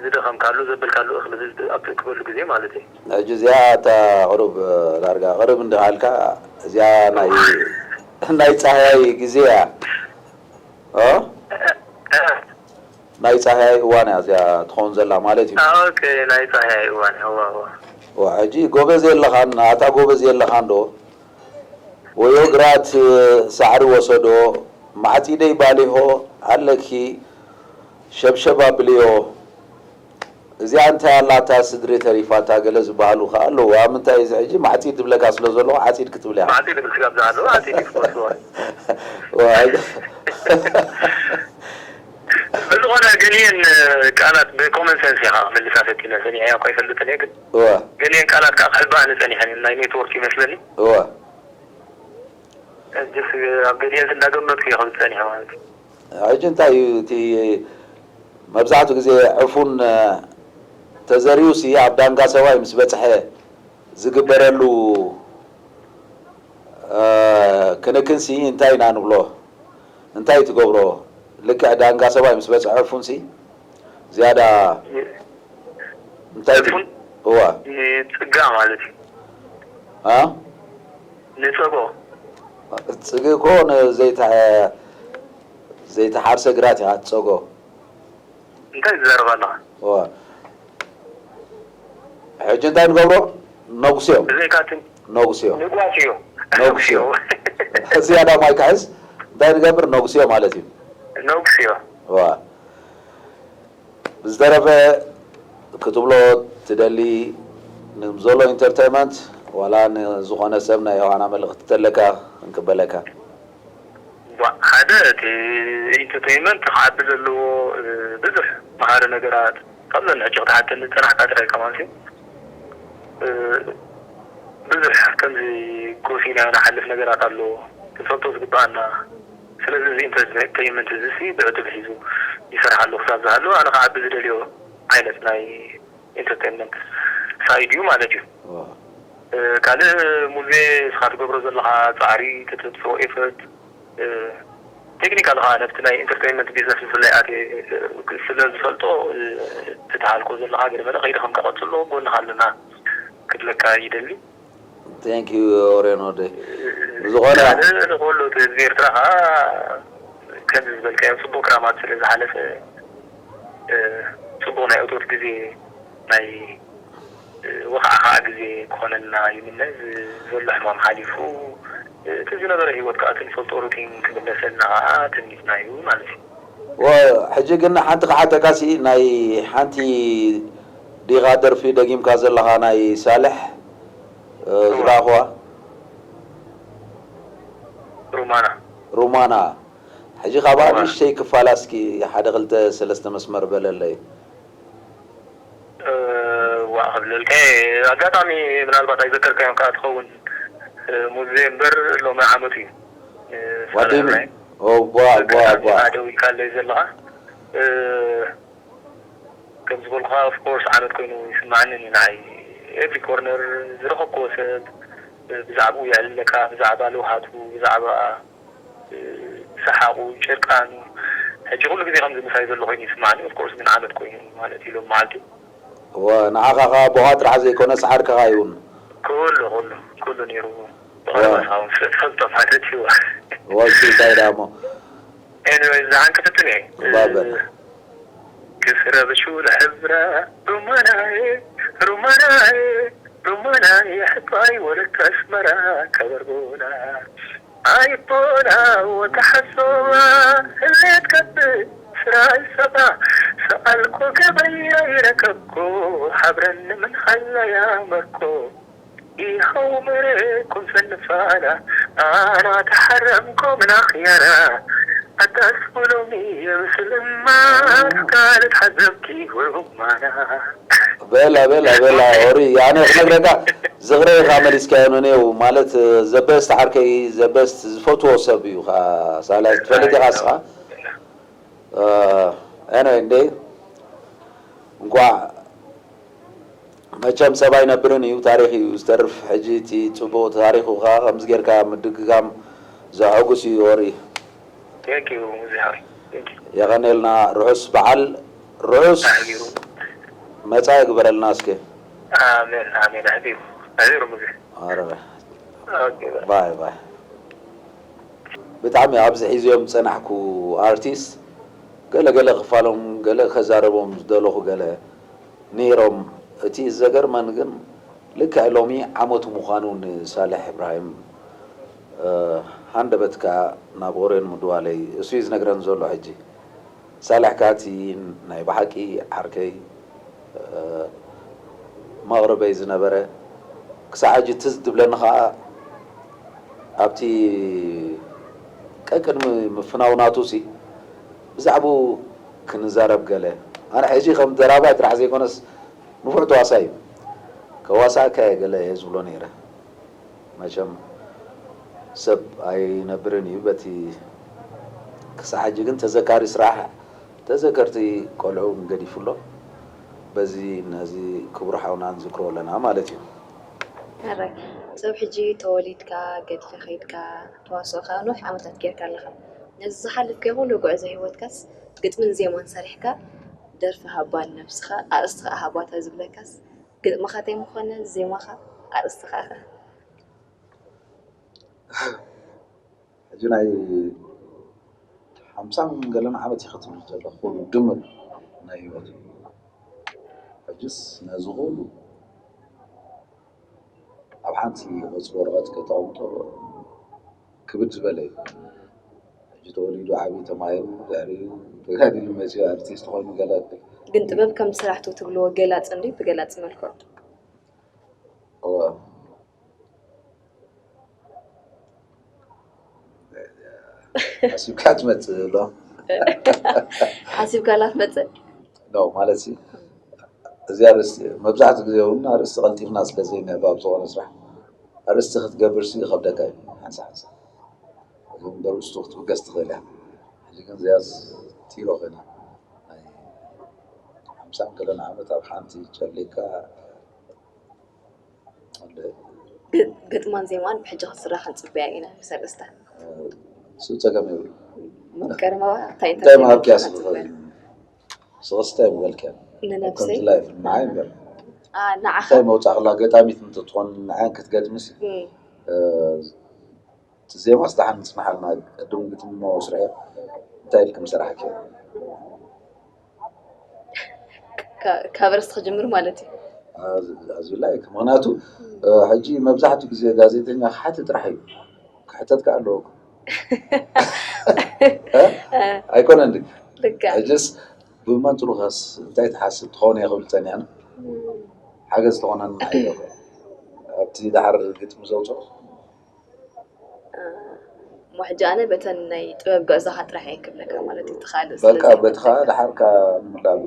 ዝደኸምካሉ ዘበልካሉ እኽሊ ኣብ ትእክበሉ ግዜ ማለት እዩ። ሕጂ እዚኣ እታ ቅሩብ ዳርጋ ቅርብ እንድኻ ኢልካ እዚኣ ናይ ናይ ፃህያይ ግዜ እያ እ? ናይ ፃህያይ እዋን እያ እዚኣ ትኸውን ዘላ ማለት እዩ። ኦኬ ናይ ፃህያይ እዋን እዋ እዋ ዋ ሕጂ ጎበዝ የለኻን ኣታ ጎበዝ የለኻን ዶ ወዮ ግራት ሳዕሪ ወሰዶ ማዕፂደይ ባሊሆ ኣለኪ ሸብሸብ ኣብልዮ እዚኣ እንታይ ኣላታ ስድሪ ተሪፋታ ገለ ዝበሃሉ ከዓ ኣለዉ ኣብ ምንታይ እዚ ሕጂ ማዕፂድ ዝብለካ ስለ ዘለኹ ዓፂድ ክትብል እያ ማዕፂድ ዝብል ስጋብ ዝሃለወ ዓፂድ እዩ ክወስድዎ ብዝኾነ ገሊአን ቃላት ብኮመን ሰንስ ኢኻ መልሳ ፈቲነ ሰሚዐያ እኳ ይፈልጥን እየ ግን እወ ገሊአን ቃላት ከዓ ክሕብኣኒ ፀኒሐን ናይ ኔትወርክ ይመስለኒ እወ ሕጅስ ኣብ ገሊአን እንዳገመትኩ እየ ክብል ፀኒሐ ማለት እዩ ሕጂ እንታይ እዩ እቲ መብዛሕትኡ ግዜ ዕፉን ተዘሪኡ ሲ ኣብ ዳንጋ ሰብኣይ ምስ በፅሐ ዝግበረሉ ክንክን ሲ እንታይ ኢና ንብሎ እንታይ ትገብሮ ልክዕ ዳንጋ ሰብኣይ ምስ በፅሐ ዕፉን ሲ ዝያዳ እንታይ ዕፉን እዋ ንፅጋ ማለት እዩ አ ንፀጎ ፅግ እኮ ንዘይተ ዘይተሓርሰ ግራት ኢኻ ትፀጎ እንታይ ትዛረብ ኣለኻ እዋ ሕጂ እንታይ ንገብሮ ነጉስዮ ብዘይካትን ነጉስዮ ንጓስዮ ነጉስዮ ዝያዳ ማይ ክሕዝ እንታይ ንገብር ነጉስዮ ማለት እዩ ነጉስዮ እዋ ብዝተረፈ ክትብሎ ትደሊ ንዞሎ ኢንተርቴንመንት ዋላ ንዝኾነ ሰብ ናይ ዮሃና መልእኽቲ ተለካ ክንቅበለካ ሓደ እቲ ኢንተርቴይንመንት ክዓቢ ዘለዎ ብዙሕ መሃሪ ነገራት ካብዘን ሕጂ ክትሓተኒ ዝፀናሕካ ጥራይ ከማን ብዙሕ ከምዚ ጎሲና ንሓልፍ ነገራት ኣሎ፣ ክንፈልጦ ዝግባኣና። ስለዚ እዚ ኢንተርቴይንመንት እዚ ሲ ብዕቱብ ሒዙ ይሰርሕ ኣሎ ክሳብ ዝሃሉ ኣነ ክዓቢ ዝደልዮ ዓይነት ናይ ኢንተርቴይንመንት ሳይድ እዩ ማለት እዩ። ካልእ ሙዜ እስኻ ትገብሮ ዘለኻ ፃዕሪ፣ ተተብፅኦ ኤፈርት፣ ቴክኒካል ከዓ ነብቲ ናይ ኢንተርቴይንመንት ቢዝነስ ብፍላይ ኣትየ ስለ ዝፈልጦ፣ እቲ ትሃልኮ ዘለኻ ገለ መለ ከይደ ከም ከቐፅሎ ጎንኻ ኣለና ክብለካ ይደሊ። Thank you ኦሬን ወደይ። ብዝኾነ ንኩሉ እቲ ህዝቢ ኤርትራ ከዓ ከምዚ ዝበልካዮ ፅቡቅ ክራማት ስለ ዝሓለፈ፣ ፅቡቅ ናይ እቶት ግዜ፣ ናይ ወኻዕኻዕ ግዜ ክኾነልና ይምነ። እዚ ዘሎ ሕማም ሓሊፉ፣ እቲ ዝነበረ ህይወት ከዓ እቲ ንፈልጦ ሩቲን ክምለሰልና ከዓ ትምኒትና እዩ ማለት እዩ። ሕጂ ግን ሓንቲ ክሓተካሲ፣ ናይ ሓንቲ ዲኻ ደርፊ ደጊምካ ዘለኻ ናይ ሳልሕ ዝረኣኹዋ ሩማና ሩማና። ሕጂ ካብኣ ንእሽተይ ክፋላ እስኪ ሓደ ክልተ ሰለስተ መስመር በለለይ። ዋ ክብለልካ ኣጋጣሚ ምናልባት ኣይዘከርካዮም ከዓ ትኸውን፣ ሙዜ እምበር ሎሚ ዓመቱ እዩ። ዋደይ ምን ዋ ዋ ዋ ደው ኢልካለይ ዘለኻ ከም ዝበልኩኻ ኦፍኮርስ ዓመት ኮይኑ ይስማዓኒ እዩ ንዓይ። ኤቭሪ ኮርነር ዝረኸብክዎ ሰብ ብዛዕባኡ የዕልለካ፣ ብዛዕባ ለውሃቱ፣ ብዛዕባ ሰሓቑ፣ ጭርቃኑ፣ ሕጂ ኩሉ ግዜ ከምዚ ምሳይ ዘሎ ኮይኑ ይስማዓኒ። ኦፍኮርስ ግን ዓመት ኮይኑ ማለት እዩ ሎም መዓልቲ። ንዓኻ ከዓ ኣቦኻ ጥራሕ ዘይኮነስ ዓርከኻ እውን ኩሉ ኩሉ ኩሉ ነይሩ። ብቐረባ ሳውን ስለ ትፈልጦ ማለት እዩ። ወሲ እንታይ ደኣ እሞ ኤኒወይ ዝዓንቀፈትን እየ ባበል ክስረብሹ ለሕብራ ሩማናየ ሩማናየ ሩማናየ ሕቶ ኣይወረካ ኣስመራ ከበርቦና ኣይቦና ወተሓሶባ ህሌት ከብድ ስራይ ሰባ ሰኣልኮ ገበያ ይረከብኮ ሓብረኒ ምን ሓላ ያመርኮ ይኸው መሬኩም ሰንፋና ኣና ተሓረምኮ ምን ኣኽያራ ኣዳስኩሎሚ የምስልማ ካልት ሓዘብኪ ወሩማና በላ በላ በላ ኦሪ ያኔ ክነግረካ ዝኽረ ኢኻ መሊስካዮ ነኔው ማለት ዘበስት ዓርከይ ዘበስት ዝፈትዎ ሰብ እዩ ሳላ ትፈልጥ ኢኻ እስኻ ኣነ እንዴ እንኳዕ መቸም ሰብ ኣይነብርን እዩ ታሪክ እዩ ዝተርፍ ሕጂ እቲ ፅቡቅ ታሪኩ ከዓ ከምዚ ጌርካ ምድግጋም ዘሐጉስ እዩ ኦሪ Thank you ሙዚሃዊ የቐኔልና ርሑስ በዓል ርሑስ መጻኢ ግበረልና እስከ ኣሜን ኣሜን ኣሕቢሩ ኣሕቢሩ ሙዚ ባይ ባይ ብጣዕሚ ኣብዚ ሒዝዮም ዝፀናሕኩ ኣርቲስት ገለ ገለ ክፋሎም ገለ ከዛረቦም ዝደለኹ ገለ ነይሮም እቲ ዘገርመን ግን ልክዕ ሎሚ ዓመቱ ምዃኑ ንሳልሕ እብራሂም ሃንደበትካ ናብ ኦሬን ምድዋለይ እሱ እዩ ዝነግረን ዘሎ ሕጂ ሳልሕ ካቲ ናይ ብሓቂ ዓርከይ መቕርበይ ዝነበረ ክሳዕ ሕጂ ትዝ ትብለኒ ከዓ ኣብቲ ቀቅድሚ ምፍናው ናቱ ሲ ብዛዕባኡ ክንዛረብ ገለ ኣነ ሕጂ ከም ደራባይ ጥራሕ ዘይኮነስ ንፉዕ ተዋሳይ እዩ ከዋሳእካ እየ ገለ እየ ዝብሎ ነይረ መቸም ሰብ ኣይነብርን እዩ በቲ ክሳዕ ሕጂ ግን ተዘካሪ ስራሕ ተዘከርቲ ቆልዑ እውን ገዲፉ ኣሎ በዚ ነዚ ክቡር ሓውና ንዝክሮ ኣለና ማለት እዩ ሕራይ ሰብ ሕጂ ተወሊድካ ገድሊ ከይድካ ተዋስኦ ከዓ ነዊሕ ዓመታት ጌርካ ኣለኻ ነዚ ዝሓለፍካዮ ኩሉ ጉዕዞ ህይወትካስ ግጥምን ዜማን ሰሪሕካ ደርፊ ሃባ ንነብስኻ ኣርእስቲ ከዓ ሃባታ ዝብለካስ ግጥምኻ ተይምኾነ ዜማኻ ኣርእስቲ ከዓ ከ ሕጂ ናይ ሓምሳን ገለን ዓመት እዩ ክትብል ዘለኹ ድምር ናይ ህይወት ሕጅስ ነዚ ኩሉ ኣብ ሓንቲ ገፅ ወረቐት ከተቐምጦ ክብድ ዝበለ እዩ ሕጂ ተወሊዱ ዓብዩ ተማሂሩ ድሕሪኡ ተጋዲሉ መፂኡ ኣርቲስት ኮይኑ ገለ ግን ጥበብ ከም ስራሕቱ ትብልዎ ገላፂ እንዲ ብገላፂ መልክዑ እወ ሓሲብካ ትመፅእ ሎ ሓሲብካ ላ ትመፅእ ኖ ማለት ሲ እዚ ኣርእስቲ መብዛሕትኡ ግዜ እውን ኣርእስቲ ቀልጢፍና ስለ ዘይንህብ ኣብ ዝኾነ ስራሕ ኣርእስቲ ክትገብር ሲ ይኸብደካ እዩ ሓንሳ ሓንሳ እዚ እምበር ውስጡ ክትብገስ ትኽእል እያ ሕጂ ግን እዚኣ ቲሮ ኮይና ናይ ሓምሳን ገለን ዓመት ኣብ ሓንቲ ጨሊካ ግጥማን ዜማን ብሕጂ ክትስራሕ ክንፅበያ ኢና ምስ ኣርእስታ እሱ ፀገም የብሉ ቀርመዋ እንታይ እንታይ መሃብኪያ ስብኸ ስቕስታይ ምበልኪያ ንነብሰይ ከምቲ ላይፍ ንዓይ እምበር ንዓኻ እንታይ መውፃእክላ ገጣሚት እንትትኾን ንዓን ክትገጥምስ እቲ ዜማስ ደሓን ምፅናሓልና ቅድም ግጥሚ መስርሒ እንታይ ኢልክም ሰራሕኪ ካብ ርእሲ ክጅምር ማለት እዩ ኣዝዩ ላይክ ምክንያቱ ሕጂ መብዛሕትኡ ግዜ ጋዜጠኛ ክሓቲ ጥራሕ እዩ ክሕተት ከዓ ኣለዎ ኣይኮነን ሕጅስ ብመንፅሩኸስ እንታይ ትሓስብ ትኸውን እየ ክብል ፀኒዕና ሓገዝ ትኾነን ኣብቲ ድሓር ግጥሚ ዘውፅኦ ሞሕጃነ በተን ናይ ጥበብ ገዛኻ ጥራሕ እየ ክብለካ ማለት እዩ ትኻልእ በቃ በትኻ ድሓርካ ንምላሉ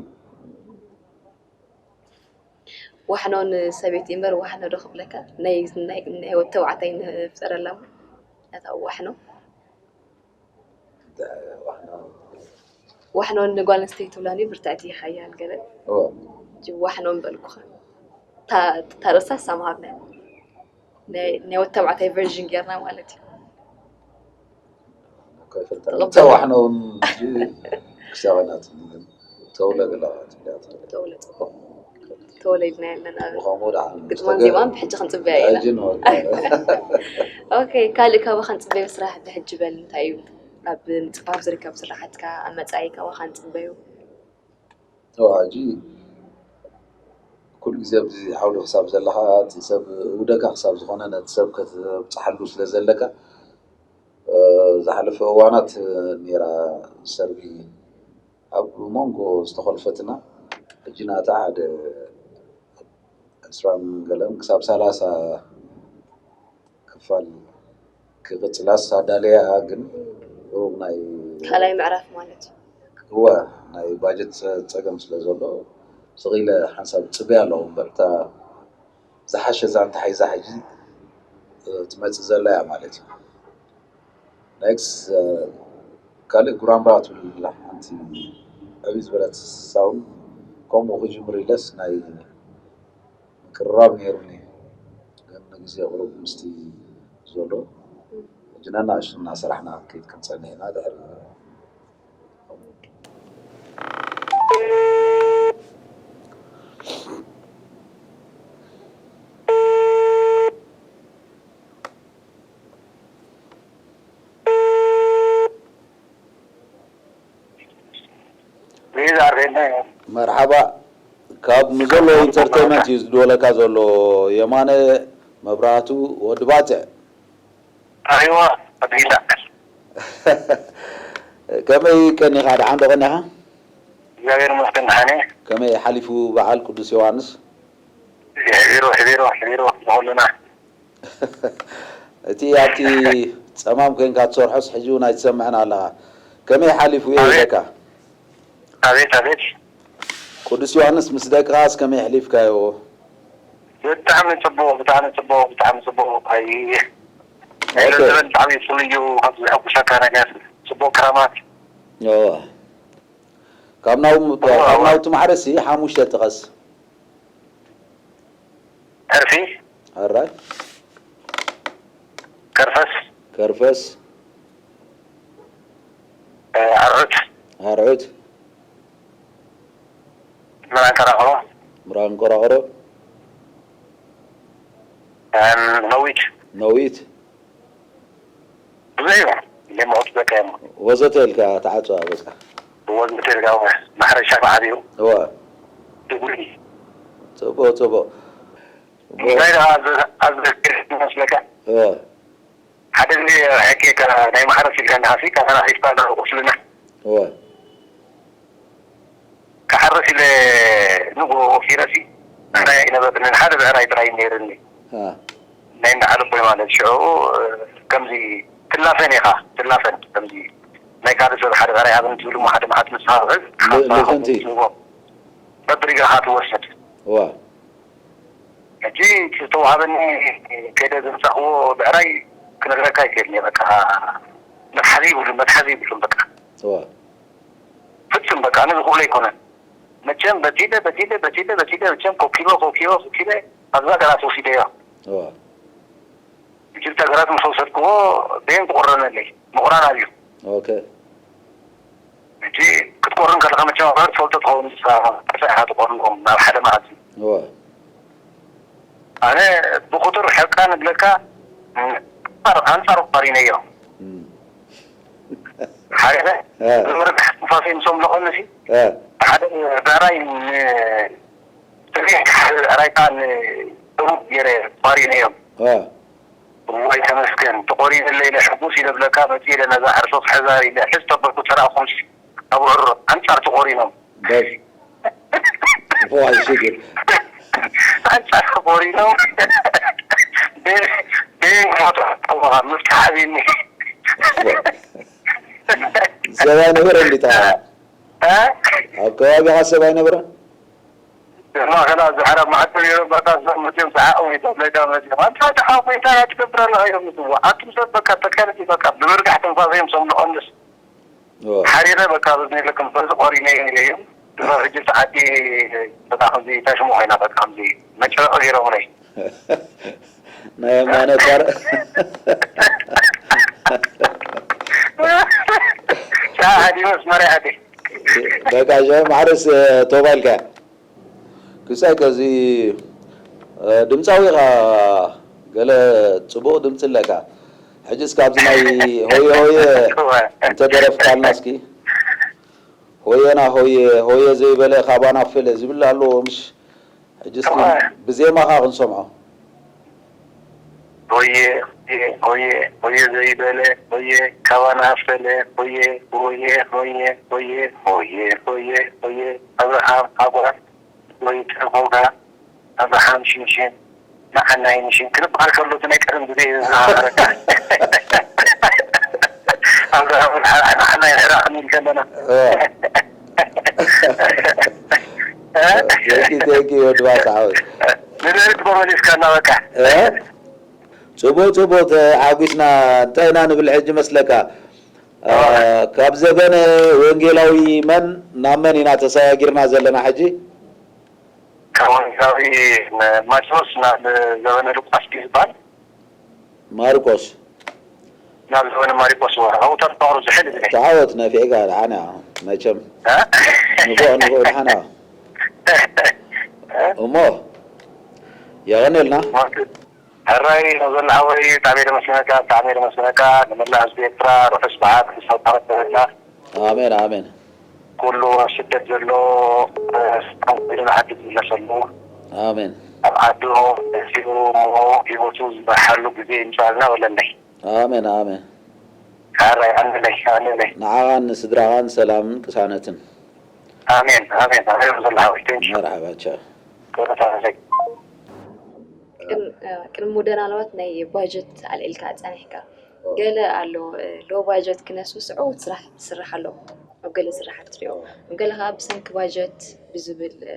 ዋሕኖ ንሰበይቲ እምበር ዋሕኖ ዶ ክብለካ ናይ ናይ ናይ ወዲ ተባዕታይ ንፍጠረላ እሞ ነታ ዋሕኖ ዋሕኖ ንጓል ኣንስተይቲ ትብላኒ ብርትዕቲ ሓያል ገለ እወ ሕጂ ዋሕኖ ምበልኩኻ እታ እታ ርእሳ ሳምሃብና ናይ ናይ ወዲ ተባዕታይ ቨርዥን ጌርና ማለት እዩ ከይፈልጠ ተዋሕነ እውን ክሳበናት ተውለ ገላ ትብላ ተውለ ፅቡቅ ተወለድና ኣለና ብኸምኡ ደኣ ግጥማን ዜማን ብሕጂ ክንፅበያ ኢና ሕጂ ንወ ኦኬ ካልእ ካባኻ ንፅበዮ ስራሕ ብሕጂ በል እንታይ እዩ ኣብ ምፅፋፍ ዝርከብ ስራሕትካ ኣብ መፃኢ ካባኻ ንፅበዩ ተዋሃጂ ኩሉ ግዜ ኣብዚ ዓውዲ ክሳብ ዘለኻ እቲ ሰብ ውደካ ክሳብ ዝኾነ ነቲ ሰብ ከተብፅሓሉ ስለ ዘለካ ዝሓለፈ እዋናት ነይራ ሰርቢ ኣብ መንጎ ዝተኾልፈትና ሕጂ ናታ ሓደ ዕስራን ገለን ክሳብ ሰላሳ ክፋል ክቕፅላስ ኣዳለያ ግን ሩብ ናይ ካልኣይ ምዕራፍ ማለት እዩ እወ ናይ ባጀት ፀገም ስለ ዘሎ ስቕ ኢለ ሓንሳብ ፅበያ ኣለኹ እምበር እታ ዝሓሸ ዛንታ ሓይዛ ሕጂ ትመፅእ ዘላ እያ ማለት እዩ ኔክስ ካልእ ጉራምራ ትብል ሓንቲ ዕብይ ዝበለት ሳውን ከምኡ ክጅምር ኢለስ ናይ ምቅርራብ ነይሩኒ ግን ንግዜ ቁሩብ ምስቲ ዘሎ ሕጂ ነናእሽቱ እናሰራሕና ከይድ ክንፀንሕ ኢና ድሕሪ ቪዛ ሬነ መርሓባ ካብ ንዘሎ ኢንተርቴንመንት እዩ ዝድወለካ ዘሎ የማነ መብራህቱ ወዲ ባፅዕ ኣይዋ ኣቢላ ከመይ ቀኒኻ ደሓን ዶ ቀኒኻ እግዚኣብሔር ይመስገን ደሓነ ከመይ ሓሊፉ በዓል ቅዱስ ዮሃንስ ሕቢሮ ሕቢሮ ሕቢሮ ንኩልና እቲ ኣብቲ ፀማም ኮይንካ ትሰርሖስ ሕጂ እውን ኣይትሰምዐን ኣለኻ ከመይ ሓሊፉ እየ ኣቤት። ይብለካ ኣቤት ኣቤት ቅዱስ ዮሃንስ ምስ ደቅኻስ ከመይ ኣሕሊፍካዮ ብጣዕሚ ፅቡቅ ብጣዕሚ ፅቡቅ ብጣዕሚ ፅቡቅ ኣይ ኦኬ። ዘበን ብጣዕሚ ፍሉይ እዩ ካብ ዘሐጉሰካ ነገር ፅቡቅ ክራማት እወ። ካብ ናው- ካብ ናውቲ ማዕረሲ ሓሙሽተ ጥቀስ ሕርፊ ኣራይ ከርፈስ ከርፈስ ኣርዑት ኣርዑት ምራን ከራቅሮ ምራን ቆራቅሮ ነዊት ነዊት ብዙሕ እዩ ለማወት በቃ እዮም ወዘተ ኢልካ ተዓፅዋ በቃ ወዘተ ኢልካ ማሕረሻ ብዓብዩ እዋ ድጉሪ ፅቡቅ ፅቡቅ እንታይ ደኣ ኣዝመስለካ እዋ ሓደ ግዜ ሕኬካ ናይ ማሕረስ ኢልካ እንዳሃሲ ካተና ሒዝካ ቁስልና እዋ ክሓርስ ኢለ ንግሆ ወፊረሲ ብዕራይ ኣይነበርንን ሓደ ብዕራይ ጥራይ ነይርኒ ናይ እንዳዓለቦይ ማለት ሽዑ ከምዚ ትላፈን ኢኻ ትላፈን ከምዚ ናይ ካልእ ሰብ ሓደ ጥራይ ሃብን ትብል እሞ ሓደ መዓልቲ ንስኻ ውዕል፣ ል-፣ ሓንሳ ልፍንቲ። ከምኡ ትህቦ። በብሪጋኻ ትወስድ። እዋ። ሕጂ እቲ ዝተዋህበኒ ከይደ ዘምጻእክዎ ብዕራይ ክነግረካ ኣይክእልን እየ። በቃ መትሓዚ ይብሉን፣ መትሓዚ ይብሉን በቃ። እዋ። ፍጹም በቃ ኣነ ዝኽእሎ ኣይኮነን። መቸም በቲለ፣ በቲለ፣ በቲለ፣ በቲለ፣ መቸም ኮኪበ፣ ኮኪበ፣ ኮኪበ ኣብዛ ገራት ወሲደዮ። እዋ። ክልተ ግራት ምስ ወሰድክዎ፣ ቤን ክቑረነለይ። ምቑራን ኣብዩ። ኦኬ። ሕጂ ክትቆርን ከለኻ መቸም ኣብ ትፈልጦ ትኸውን ንስኻ፣ ኢኻ ትቆርንዎም ናብ ሓደ መኣዝን። እወ። ኣነ ብቁጽር ሕቃ ንብለካ፣ ኣንጻር፣ ኣንጻር ቆሪነዮ። እም። ሓደ እ። ብምርግሕ ትንፋሰይ ምስ ኣምለቐኒ ሲ፣ እ። ሓደ ብዕራይ ን-፣ ትግርኛ ሓደ ብዕራይ ከኣ ንደቡብ ገይረ ቆሪነዮም። እ። እዋይ ተመስገን፣ ተቖሪነለይ ኢለ ሕጉስ ኢለ ብለካ፣ መጺኤ ኢለ ነዛ ሕርሶ ክሕዛ ኢለ ሕዝ ተበልኩ፣ ተራእኹምሲ ኣብ ዕሮ ኣንጻር ተቖሪኖም። በስ። ዋይ ሽግር። ኣንጻር ተቖሪኖም። ቤ-፣ ቤን ክሞት፣ ምፍታሕ ኣብኒ። ሰብኣይ ነበረ እንዲ ጠፋ? እ? ኣብ ከባቢኻ ሰብኣይ ነበረ? ማእኸላ ዝዓረብ መዓልቲ ነይሩ፣ በቃ፣ እዞም መፅዮም ዝዓቐቡ ኢሎም፣ ለይዳ መፅዮም፣ "ኣንታ ደሓ ኮይንካ እያ ትገብር ኣለኻ?" ኢሎም ይፅውዑ። ኣቱም ሰብ፣ በቃ፣ ተካልቲ፣ በቃ፣ ብምርጋሕ ትንፋሰ እዮም ሰምዑ፣ ቀንስ። ኦ። ሓሪረ፣ በቃ፣ በዚ ነይርለኩም፣ በዚ ቆሪነ እዮም ኢለዮም። ድሮ ሕጂ ሰዓቲ፣ በቃ፣ ከምዚ ታሽሙ ኮይና፣ በቃ፣ ከምዚ መጨረቂ ገይሮምለይ። ናይ የማነ ኳር። ሻ፣ ሃዲመስ መሪሓ፣ በቃ፣ ሸ-፣ ማዕረስ፣ ቶባ ኢልካ። ክሳይ ከዚ፣ እ፣ ድምፃዊ ኢኻ፣ ገለ ፅቡቕ ድምፂ ኣለካ። ሕጂ እስከ ኣብዚ ናይ ሆየ ሆየ እወ። እንተ ደረፍካልና እስኪ። ሆየና ሆየ፣ ሆየ ዘይበለ ካባና ፈለ ዝብል ኣለዎ፣ ምሽ? ሕጂ እስኪ እወ። ብዜማኻ ክንሰምዖ። ሆየ፣ ሆየ፣ ሆየ፣ ሆየ ዘይበለ፣ ሆየ ካባና ፈለ፣ ሆየ፣ ሆየ፣ ሆየ፣ ሆየ፣ ሆየ፣ ሆየ፣ ሆየ፣ ኣብርሃም ኣጓር፣ ወይ ተርፎጋ፣ ኣብርሃም ሽንሽን፣ ንዓናይ ንሽን ክንበሃል ከሎ፣ እቲ ናይ ቀደም ግዜ እዩ ዝዘኻኸረካ። ኣብርሃም ንዓናይ ንሕራ ክንብል ከለና። እ። እ? ቴንኪ፣ ቴንኪ፣ ወዲ ባጽዓ። ንድሕሪት እኮ መሊስካና በቃ። እ? ጽቡቕ፣ ጽቡቕ፣ ተሓጒስና። እንታይ ኢና ንብል ሕጂ መስለካ? እ፣ እዋ። ካብ ዘበነ ወንጌላዊ መን ናብ መን ኢና ተሰጋጊርና ዘለና ሕጂ? ካብ ወንጌላዊ ማቴዎስ ናብ ዘበነ ሉቃስ ድዩ ዝበሃል? ማርቆስ። ናብ ዘበነ ማሪቆስ፣ እዋ። ኣብኡ ተፋቕሩ ዝሕል እብኒ። ተዓወት ነፊዕካ፣ ደሓን እያ መቸም። እ? ንፉዕ፣ ንፉዕ፣ ደሓን እያ። እ? እሞ፣ የቐንየልና። ሕራይ፣ መዘና ሓወይ፣ ብጣዕሚ እየ ዘመስግነካ፣ ብጣዕሚ እየ ዘመስግነካ። ንመላእ ህዝቢ ኤርትራ ርሑስ በዓል፣ ርሑስ ኣውደ ዓመት ይበለና። ኣሜን፣ ኣሜን። ኩሉ ኣብ ስደት ዘሎ፣ እ፣ ሰላም ኮይኑ ንዓዱ ዝምለሰሉ፣ ኣሜን። ኣብ ዓዱ መጺኡ እሞ ህይወቱ ዝመርሓሉ ግዜ ይምጻልና በለለይ። ኣሜን፣ ኣሜን። ሕራይ፣ ኣነለይ፣ ኣነለይ። ንዓኻን ንስድራኻን ሰላምን ቅሳነትን። ኣሜን፣ ኣሜን። ኣሜን፣ መዘና ሓወይ፣ ቴንኪዩ። መርሓባ፣ ቻው። ክብረት ኣለለይ። ቅድም-፣ እ፣ ቅድሚ ምውዳእና ምናልባት ናይ ባጀት ኣልዒልካ ጸኒሕካ። ኦ። ገለ ኣሎ፣ እ፣ ሎ ባጀት ክነሱ ስዑት ስራሕ ትስራሕ ኣሎ። ኣብ ገለ ስራሓት ትሪኦ። ኣብ ገለ ከኣ ብሰንኪ ባጀት ብዝብል፣ እ፣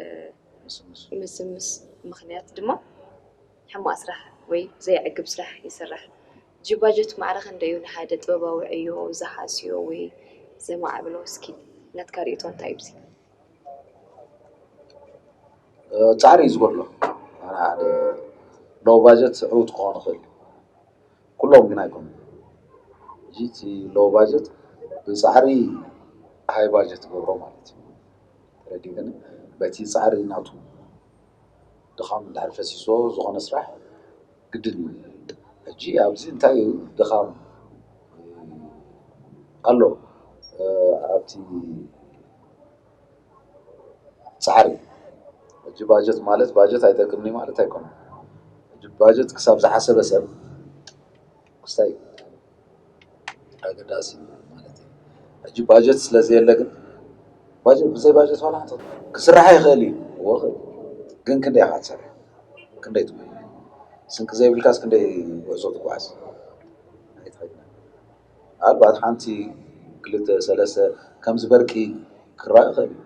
ምስምስ። ምስምስ ምኽንያት ድማ ሕማቕ ስራሕ ወይ ዘየዕግብ ስራሕ ይስራሕ። እዚ ባጀት ማዕረ ክንደይ እዩ ንሓደ ጥበባዊ ዕዮ ዝሃስዮ ወይ ዘማዕብሎ? እስኪ ናትካ ርእይቶ እንታይ እዩ ብዚ? እ፣ ጻዕሪ እዩ ዝጎድሎ። ኣነ ሓደ ሎው ባጀት ዕዉት ክኾን ይኽእል እዩ። ኩሎም ግን ኣይኮኑን። ሕጂ እቲ ሎው ባጀት ብጻዕሪ ሃይ ባጀት ትገብሮ ማለት እዩ። ተረዲእክኒ? በቲ ጻዕሪ ናቱ ድኻም እንድሕር ፈሲስዎ ዝኾነ ስራሕ ግድን እዩ። ሕጂ ኣብዚ እንታይ እዩ ድኻም ኣሎ? እ፣ ኣብቲ ጻዕሪ። ሕጂ ባጀት ማለት ባጀት ኣይጠቅምኒ ማለት ኣይኮነን። ሕጂ ባጀት ክሳብ ዝሓሰበ ሰብ ክስታይ ኣገዳሲ ማለት እዩ። ሕጂ ባጀት ስለ ዘየለ ግን፣ ባጀት፣ ብዘይ ባጀት ዋላ ሓንቲ ክስራሕ ይኽእል እዩ። እወ፣ ግን ክንደይ ኢኻ ትሰርሕ? ክንደይ ትጉ-፣ ስንቂ ዘይብልካስ ክንደይ ጉዕዞ ትጓዓዝ? ኣይትኸድን። ምናልባት ሓንቲ ክልተ ሰለስተ ከምዚ በርቂ ክረኣ ይኽእል እዩ።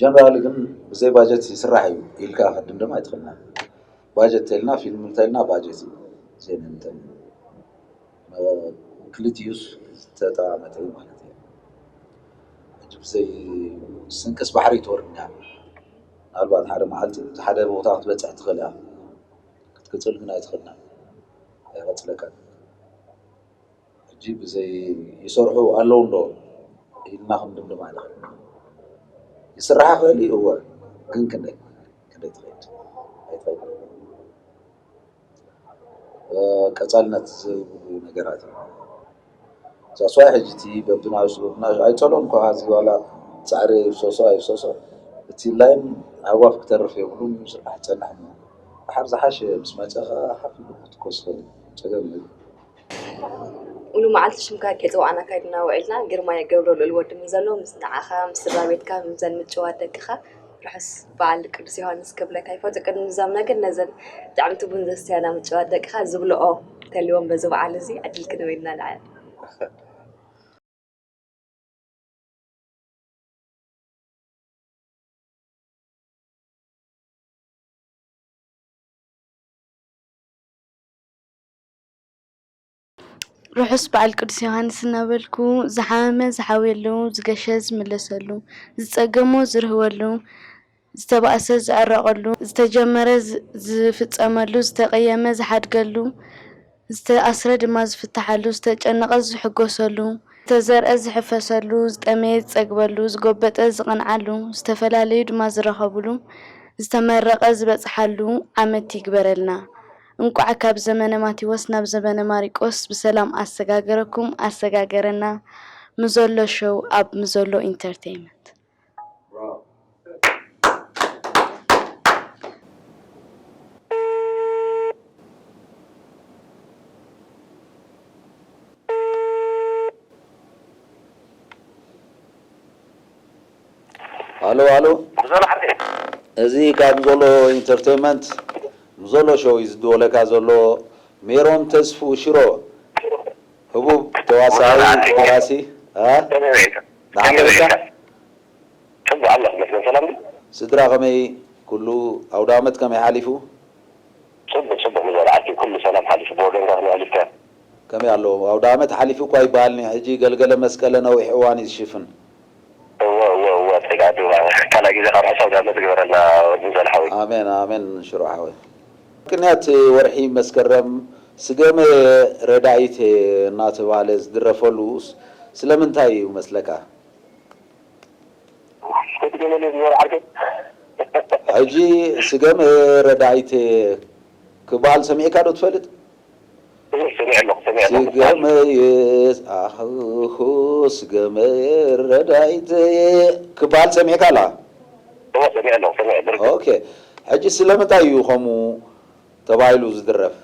ጀነራሊ ግን ብዘይ ባጀት ይስራሕ እዩ ኢልካ ክትድምድም ኣይትኽእልና። ባጀት ተልና ፊልም እንተልና ባጀት እዩ። ዜና እንተልና ክልቲኡስ ዝተጠማመተ እዩ ማለት እዩ። ሕጂ ብዘይ ስንቅስ ባሕሪ ትወርድና። ምናልባት ሓደ መዓልቲ ሓደ ቦታ ክትበፅሕ ትኽእል እያ። ክትቅፅል ግን ኣይትኽእልና። ኣይቐፅለካን። ሕጂ ብዘይ ይሰርሑ ኣለዉ እንዶ ኢልና ክንድምድም ኣይንኽእል። ይስራሕ ይኽእል እዩ፣ እወ፣ ግን ክንደይ ክንደይ ትኸይድ ኣይትኸይድ። ቀፃልነት ዘይብሉ ነገራት እዩ። ዛስዋይ ሕጂ እቲ በብናብሱ በብናብሱ ኣይፀልኦን እኳ፣ እዚ ዋላ ፃዕሪ ይፍሰሶ ኣይፍሰሶ፣ እቲ ላይን ሃጓፍ ክተርፍ የብሉን፣ ስራሕ ፀንሕ እሞ ድሓር ዝሓሸ ምስ መፀ ከዓ ሓፍ ኢሉ ክትኮስ ይኽእል እዩ። ፀገም የብሉን። ሙሉ መዓልቲ ሽምካ ከይፀዋዕና ካይድና ውዒልና። ግርማይ ገብረልኡል ወዲ ምንዘሎ፣ ምስ ንዓኻ፣ ምስ ስድራ ቤትካ፣ ምስዘን ምጭዋት ደቅኻ ርሑስ በዓል ቅዱስ ዮሃንስ ክብለካ ይፈቱ። ቅድሚ ምዝዛምና ግን ነዘን ጥዕምቲ ቡን ዘስትያና ምጭዋት ደቅኻ ዝብልኦ እንተልዎም በዚ በዓል እዚ ዕድል ክንበይና ንዓያ። ርሑስ በዓል ቅዱስ ዮሃንስ እናበልኩ፣ ዝሓመመ ዝሓውየሉ፣ ዝገሸ ዝምለሰሉ፣ ዝጸገሞ ዝርህወሉ፣ ዝተባእሰ ዝዕረቐሉ፣ ዝተጀመረ ዝፍጸመሉ፣ ዝተቐየመ ዝሓድገሉ፣ ዝተኣስረ ድማ ዝፍታሓሉ፣ ዝተጨነቐ ዝሕጎሰሉ፣ ዝተዘርአ ዝሕፈሰሉ፣ ዝጠመየ ዝጸግበሉ፣ ዝጎበጠ ዝቐንዓሉ፣ ዝተፈላለዩ ድማ ዝረኸብሉ፣ ዝተመረቐ ዝበጽሓሉ ዓመት ይግበረልና። እንቋዕ ካብ ዘመነ ማቴዎስ ናብ ዘመነ ማሪቆስ ብሰላም ኣሰጋገረኩም ኣሰጋገረና። ምዞሎ ሾው ኣብ ምዞሎ ኢንተርቴይመንት። ኣሎ ኣሎ። ብዘሎ ዓርከይ። እዚ ካብ ዞሎ ኢንተርቴይመንት ዞሎ ሾው እዩ ዝድወለካ ዘሎ። ሜሮን ተስፉ ሽሮ፣ ህቡብ ተዋሳኣይ፣ ደራሲ። እ? ከመይ ውዒልካ? ደሓን ከመይ ውዒልካ? ውዒልካ? ጽቡቕ ኣለኹ መስገን ሰላም ድዩ? ስድራ ከመይ? ኩሉ ኣውደ ዓመት ከመይ ሓሊፉ? ጽቡቕ ጽቡቕ፣ ንዞሎ ዓዲ ኩሉ ሰላም ሓሊፉ፣ ብወገንካ ከመይ ኣሕሊፍካዮ? ከመይ ኣሎ? ኣውደ ዓመት ሓሊፉ እኳ ይበሃል፣ ሕጂ ገልገለ መስቀለ ነዊሕ እዋን እዩ ዝሽፍን። እወ እወ እወ፣ ጸጋ ድማ ካልኣይ ግዜ ካብ ርሑስ ኣውደ ዓመት ይግበረልና ወዲ ዘልሓወይ። ኣሜን ኣሜን ሽሮ ሓወይ። ምክንያት ወርሒ መስከረም ስገመ ረዳኢት እናተባህለ ዝድረፈሉስ ስለምንታይ እዩ መስለካ? ክትገመል ዝነበረ ዓርከይ። ሕጂ ስገመ ረዳኢት ክበሃል ሰሚዕካ ዶ ትፈልጥ? እወ፣ ሰሚዐ ኣለኹ፣ ሰሚዐ ኣለኹ። ስገመየ ኣኽኹ ስገመየ ረዳኢተየ ክበሃል ሰሚዕካ ኣላ? እወ፣ ሰሚዐ ኣለኹ፣ ሰሚዐ ብርግጽ። ኦኬ። ሕጂ ስለምንታይ እዩ ከምኡ ተባሂሉ ዝድረፍ?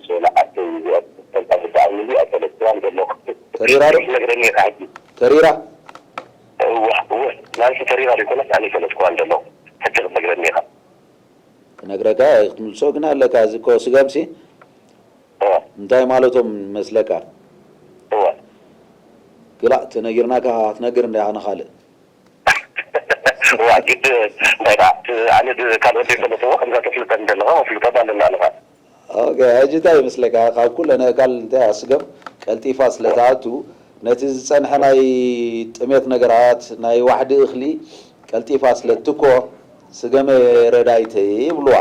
ሶላ ዓርከይ፣ እዚኣ ትፈልጣ ብጣዕሚ እዚኣ ፈለጥክዋን ዘለኹ። ተሪራ ዶ? ክትነግረኒ ኢኻ ሕጂ። ተሪራ? እወ፣ እወ፣ ናንሲ ተሪራ ዘይኮነስ ኣነ ይፈለጥክዋን ዘለኹ። ሕጂ ክትነግረኒ ኢኻ። ክነግረካ ክትምልሶ ግን ኣለካ። እዚ እኮ ስገምሲ እወ፣ እንታይ ማለቶም መስለካ? እወ። ግላእ ተነጊርናካ ክትነግር እንዲኻ ንኻልእ። እዋ፣ ግድ እንታይ ደኣ፣ እቲ ኣነ ድ-፣ ካልኦት ዘይፈለጥዎ ከምዛ ተፍልጠኒ ዘለኻ፣ መፍልጦት ኣለና ኣለኻ። ኦኬ፣ ሕጂ እንታይ ይመስለካ? ካብ ኩለን ኣእካል እንታይ ኣስገም ቀልጢፋ ስለ ትኣቱ፣ ነቲ ዝጸንሐ ናይ ጥሜት ነገራት፣ ናይ ዋሕዲ እኽሊ ቀልጢፋ ስለ ትኮ፣ ስገመ ረዳይተይ ይብልዋ።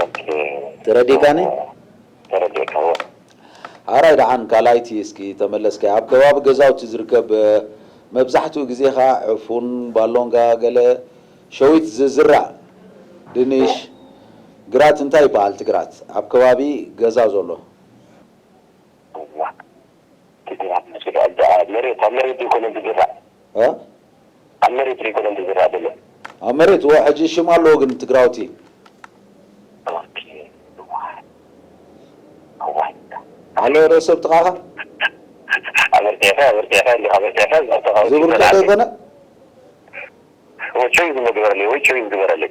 ኦኬ። ተረዲእካኒ? ተረዲእካ፣ እወ። ሓራይ ደሓን ካልኣይቲ እስኪ ተመለስካያ። ኣብ ከባቢ ገዛውቲ ዝርከብ፣ መብዛሕትኡ ግዜ ኸኣ ዕፉን፣ ባሎንጋ፣ ገለ ሸዊት ዝዝራእ ድንሽ፣ ግራት እንታይ ይበሃል እቲ ግራት? ኣብ ከባቢ ገዛ ዘሎ። እዋ፣ እቲ ግራት መሲሉ ኣብ ደኣ መሬት፣ ኣብ መሬት ዘይኮነ ዝዝራእ። እ? ኣብ መሬት ዘይኮነ ዝዝራእ ዘሎ። ኣብ መሬት፣ እወ፣ ሕጂ ሽም ኣለዎ ግን እቲ ግራውቲ። ኦኬ፣ እዋ፣ እዋ። ኣሎ ዶ ሰብ ጥቓኻ? ኣበርቲዕካ፣ ኣበርቲዕካ፣ እንዲኻ ኣበርቲዕካ፣ እዛ ጥቓ ዝብርቶ ዶ ይኮነ? ወይ ቾይዝ ግበረለይ፣ ወይ ቾይዝ ግበረለይ።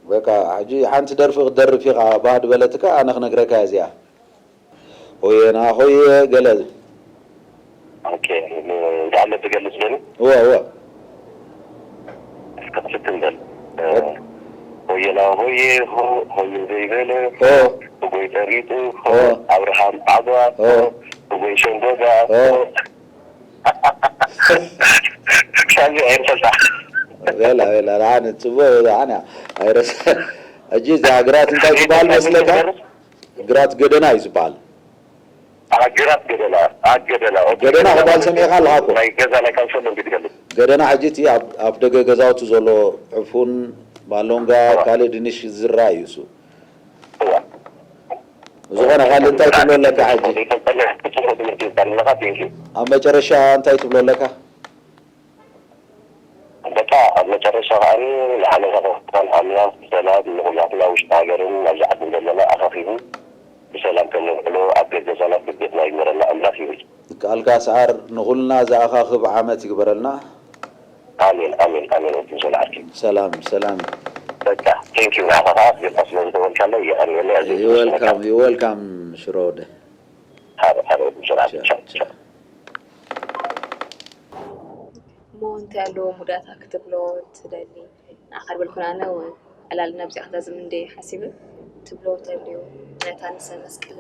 በቃ፣ ሕጂ ሓንቲ ደርፊ ክትደርፍ ኢኻ፣ ባህ ድበለትካ፣ ኣነ ክነግረካ እያ እዚኣ። ሆየና ሆየ ገለ ኦኬ፣ ንዓመት ትገልጽ ዶ? እወ እወ እስከ ክትፍትን በል። ሆየና ሆየ ሆ፣ ሆየ ዘይበለ ሆ፣ ሆ ብጎይ ጠሪጡ ሆ፣ ሆ ኣብርሃም ዓጓ ሆ፣ ሆ ብጎይ ሸንጎጋ ሆ ሆ። ሳሚ ኣይንፈልጣ። ላ ላ ላ ጽቡቅ ላ ኣይረስ ሕጂ እዛ ግራት እንታይ ዝበሃል መስለካ? ግራት ገደና እዩ ዝበሃል። ግራት ገደላ ኣገደላ ገደና ክበሃል ሰሚዕካ ኣለካ እኮ። ናይ ገዛ ናይ ካልሶ መንገዲ ይፈልጥ። ገደና ሕጂ እቲ ኣብ ደገ ገዛውቲ ዘሎ ዕፉን፣ ባሎንጋ፣ ካልእ ድንሽ ዝዝራእ እዩ እሱ። ዝኾነ ካልእ እንታይ ትብሎ ኣለካ ሕጂ? ኣብ መጨረሻ እንታይ ትብሎ ኣለካ? በቃ ኣብ መጨረሻ ከዓኒ ንዓመታ ኣምላኽ ብሰላም ንኹላትና ውሽጢ ሃገርን ኣብዚ ዓድን ዘለና ኣኻኺቡ ብሰላም ከም ንውዕሎ ኣብ ገዛና ብቤትና ይግበረና ኣምላኽ ይብል። ቃልካ ሰዓር ንኹልና ዝኣኻኽብ ዓመት ይግበረልና። ኣሜን ኣሜን ኣሜን። ወዲ ሰላዓርኪ ሰላም ሰላም። በቃ ቴንኪዩ። ንዓኻ ከዓ ኣስገድካ ስለ ዝደወልካለይ የቐንየለይ። ኣዝየ ይወልካም ይወልካም ሽሮ ወደ ሓደ ሓደ ወዲ ሰላዓርኪ ቻው ቻው። እሞ እንታይ ኣለዎ ሙዳታ ክትብሎ ትደሊ? ንዓኻ ድበልኩን ኣነ እውን ዕላል ናብዚኣ ክዛዝም እንደ ሓሲበ ትብሎ ተልዩ ነታ ንሰ መስቀለ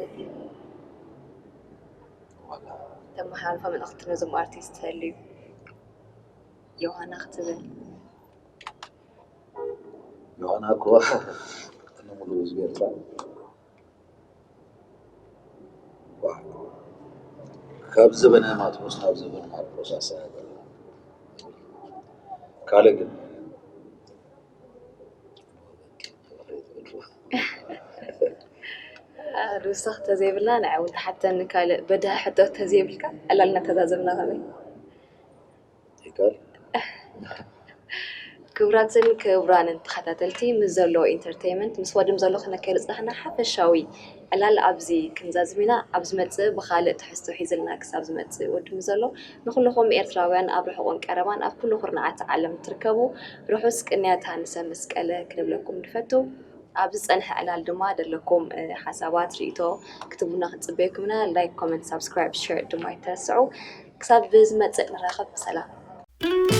ተመሓላልፎ መልእኽቲ ነዞም ኣርቲስት ተልዩ ዮሃና ክትብል ዮሃና እኮ ንሙሉ ህዝቢ ኤርትራ ካብ ዘበነ ማቴዎስ ናብ ዘበነ ማርቆስ ኣሰጋገረ። ካልእ ግን ርሳኽ ተዘይብልና ንዓይ እውን ተሓተኒ ካልእ በድሃ ሕቶ ተዘይብልካ ዕላልና ተዛዘምና ከመይ? ይካል ክቡራትን ክቡራንን ተኸታተልቲ ምስ ዘሎ ኢንተርቴይመንት ምስ ወድም ዘሎ ክነካይዶ ዝጸናሕና ሓፈሻዊ ዕላል ኣብዚ ክንዛዝም ኢና። ኣብ ዝመጽእ ብኻልእ ትሕዝቶ ሒዝልና ክሳብ ዝመጽእ ወድም ዘሎ ንኹልኹም ኤርትራውያን ኣብ ርሑቕን ቀረባን ኣብ ኩሉ ኩርናዓት ዓለም ትርከቡ ርሑስ ቅንያት ሃንሰ መስቀለ ክንብለኩም ንፈቱ። ኣብ ዝጸንሐ ዕላል ድማ ደለኩም ሓሳባት ርእይቶ ክትቡና ክንጽበየኩም ኢና። ላይክ ኮመንት ሳብስክራይብ ሸር ድማ ይተረስዑ። ክሳብ ብዝመጽእ ንራኸብ ብሰላም።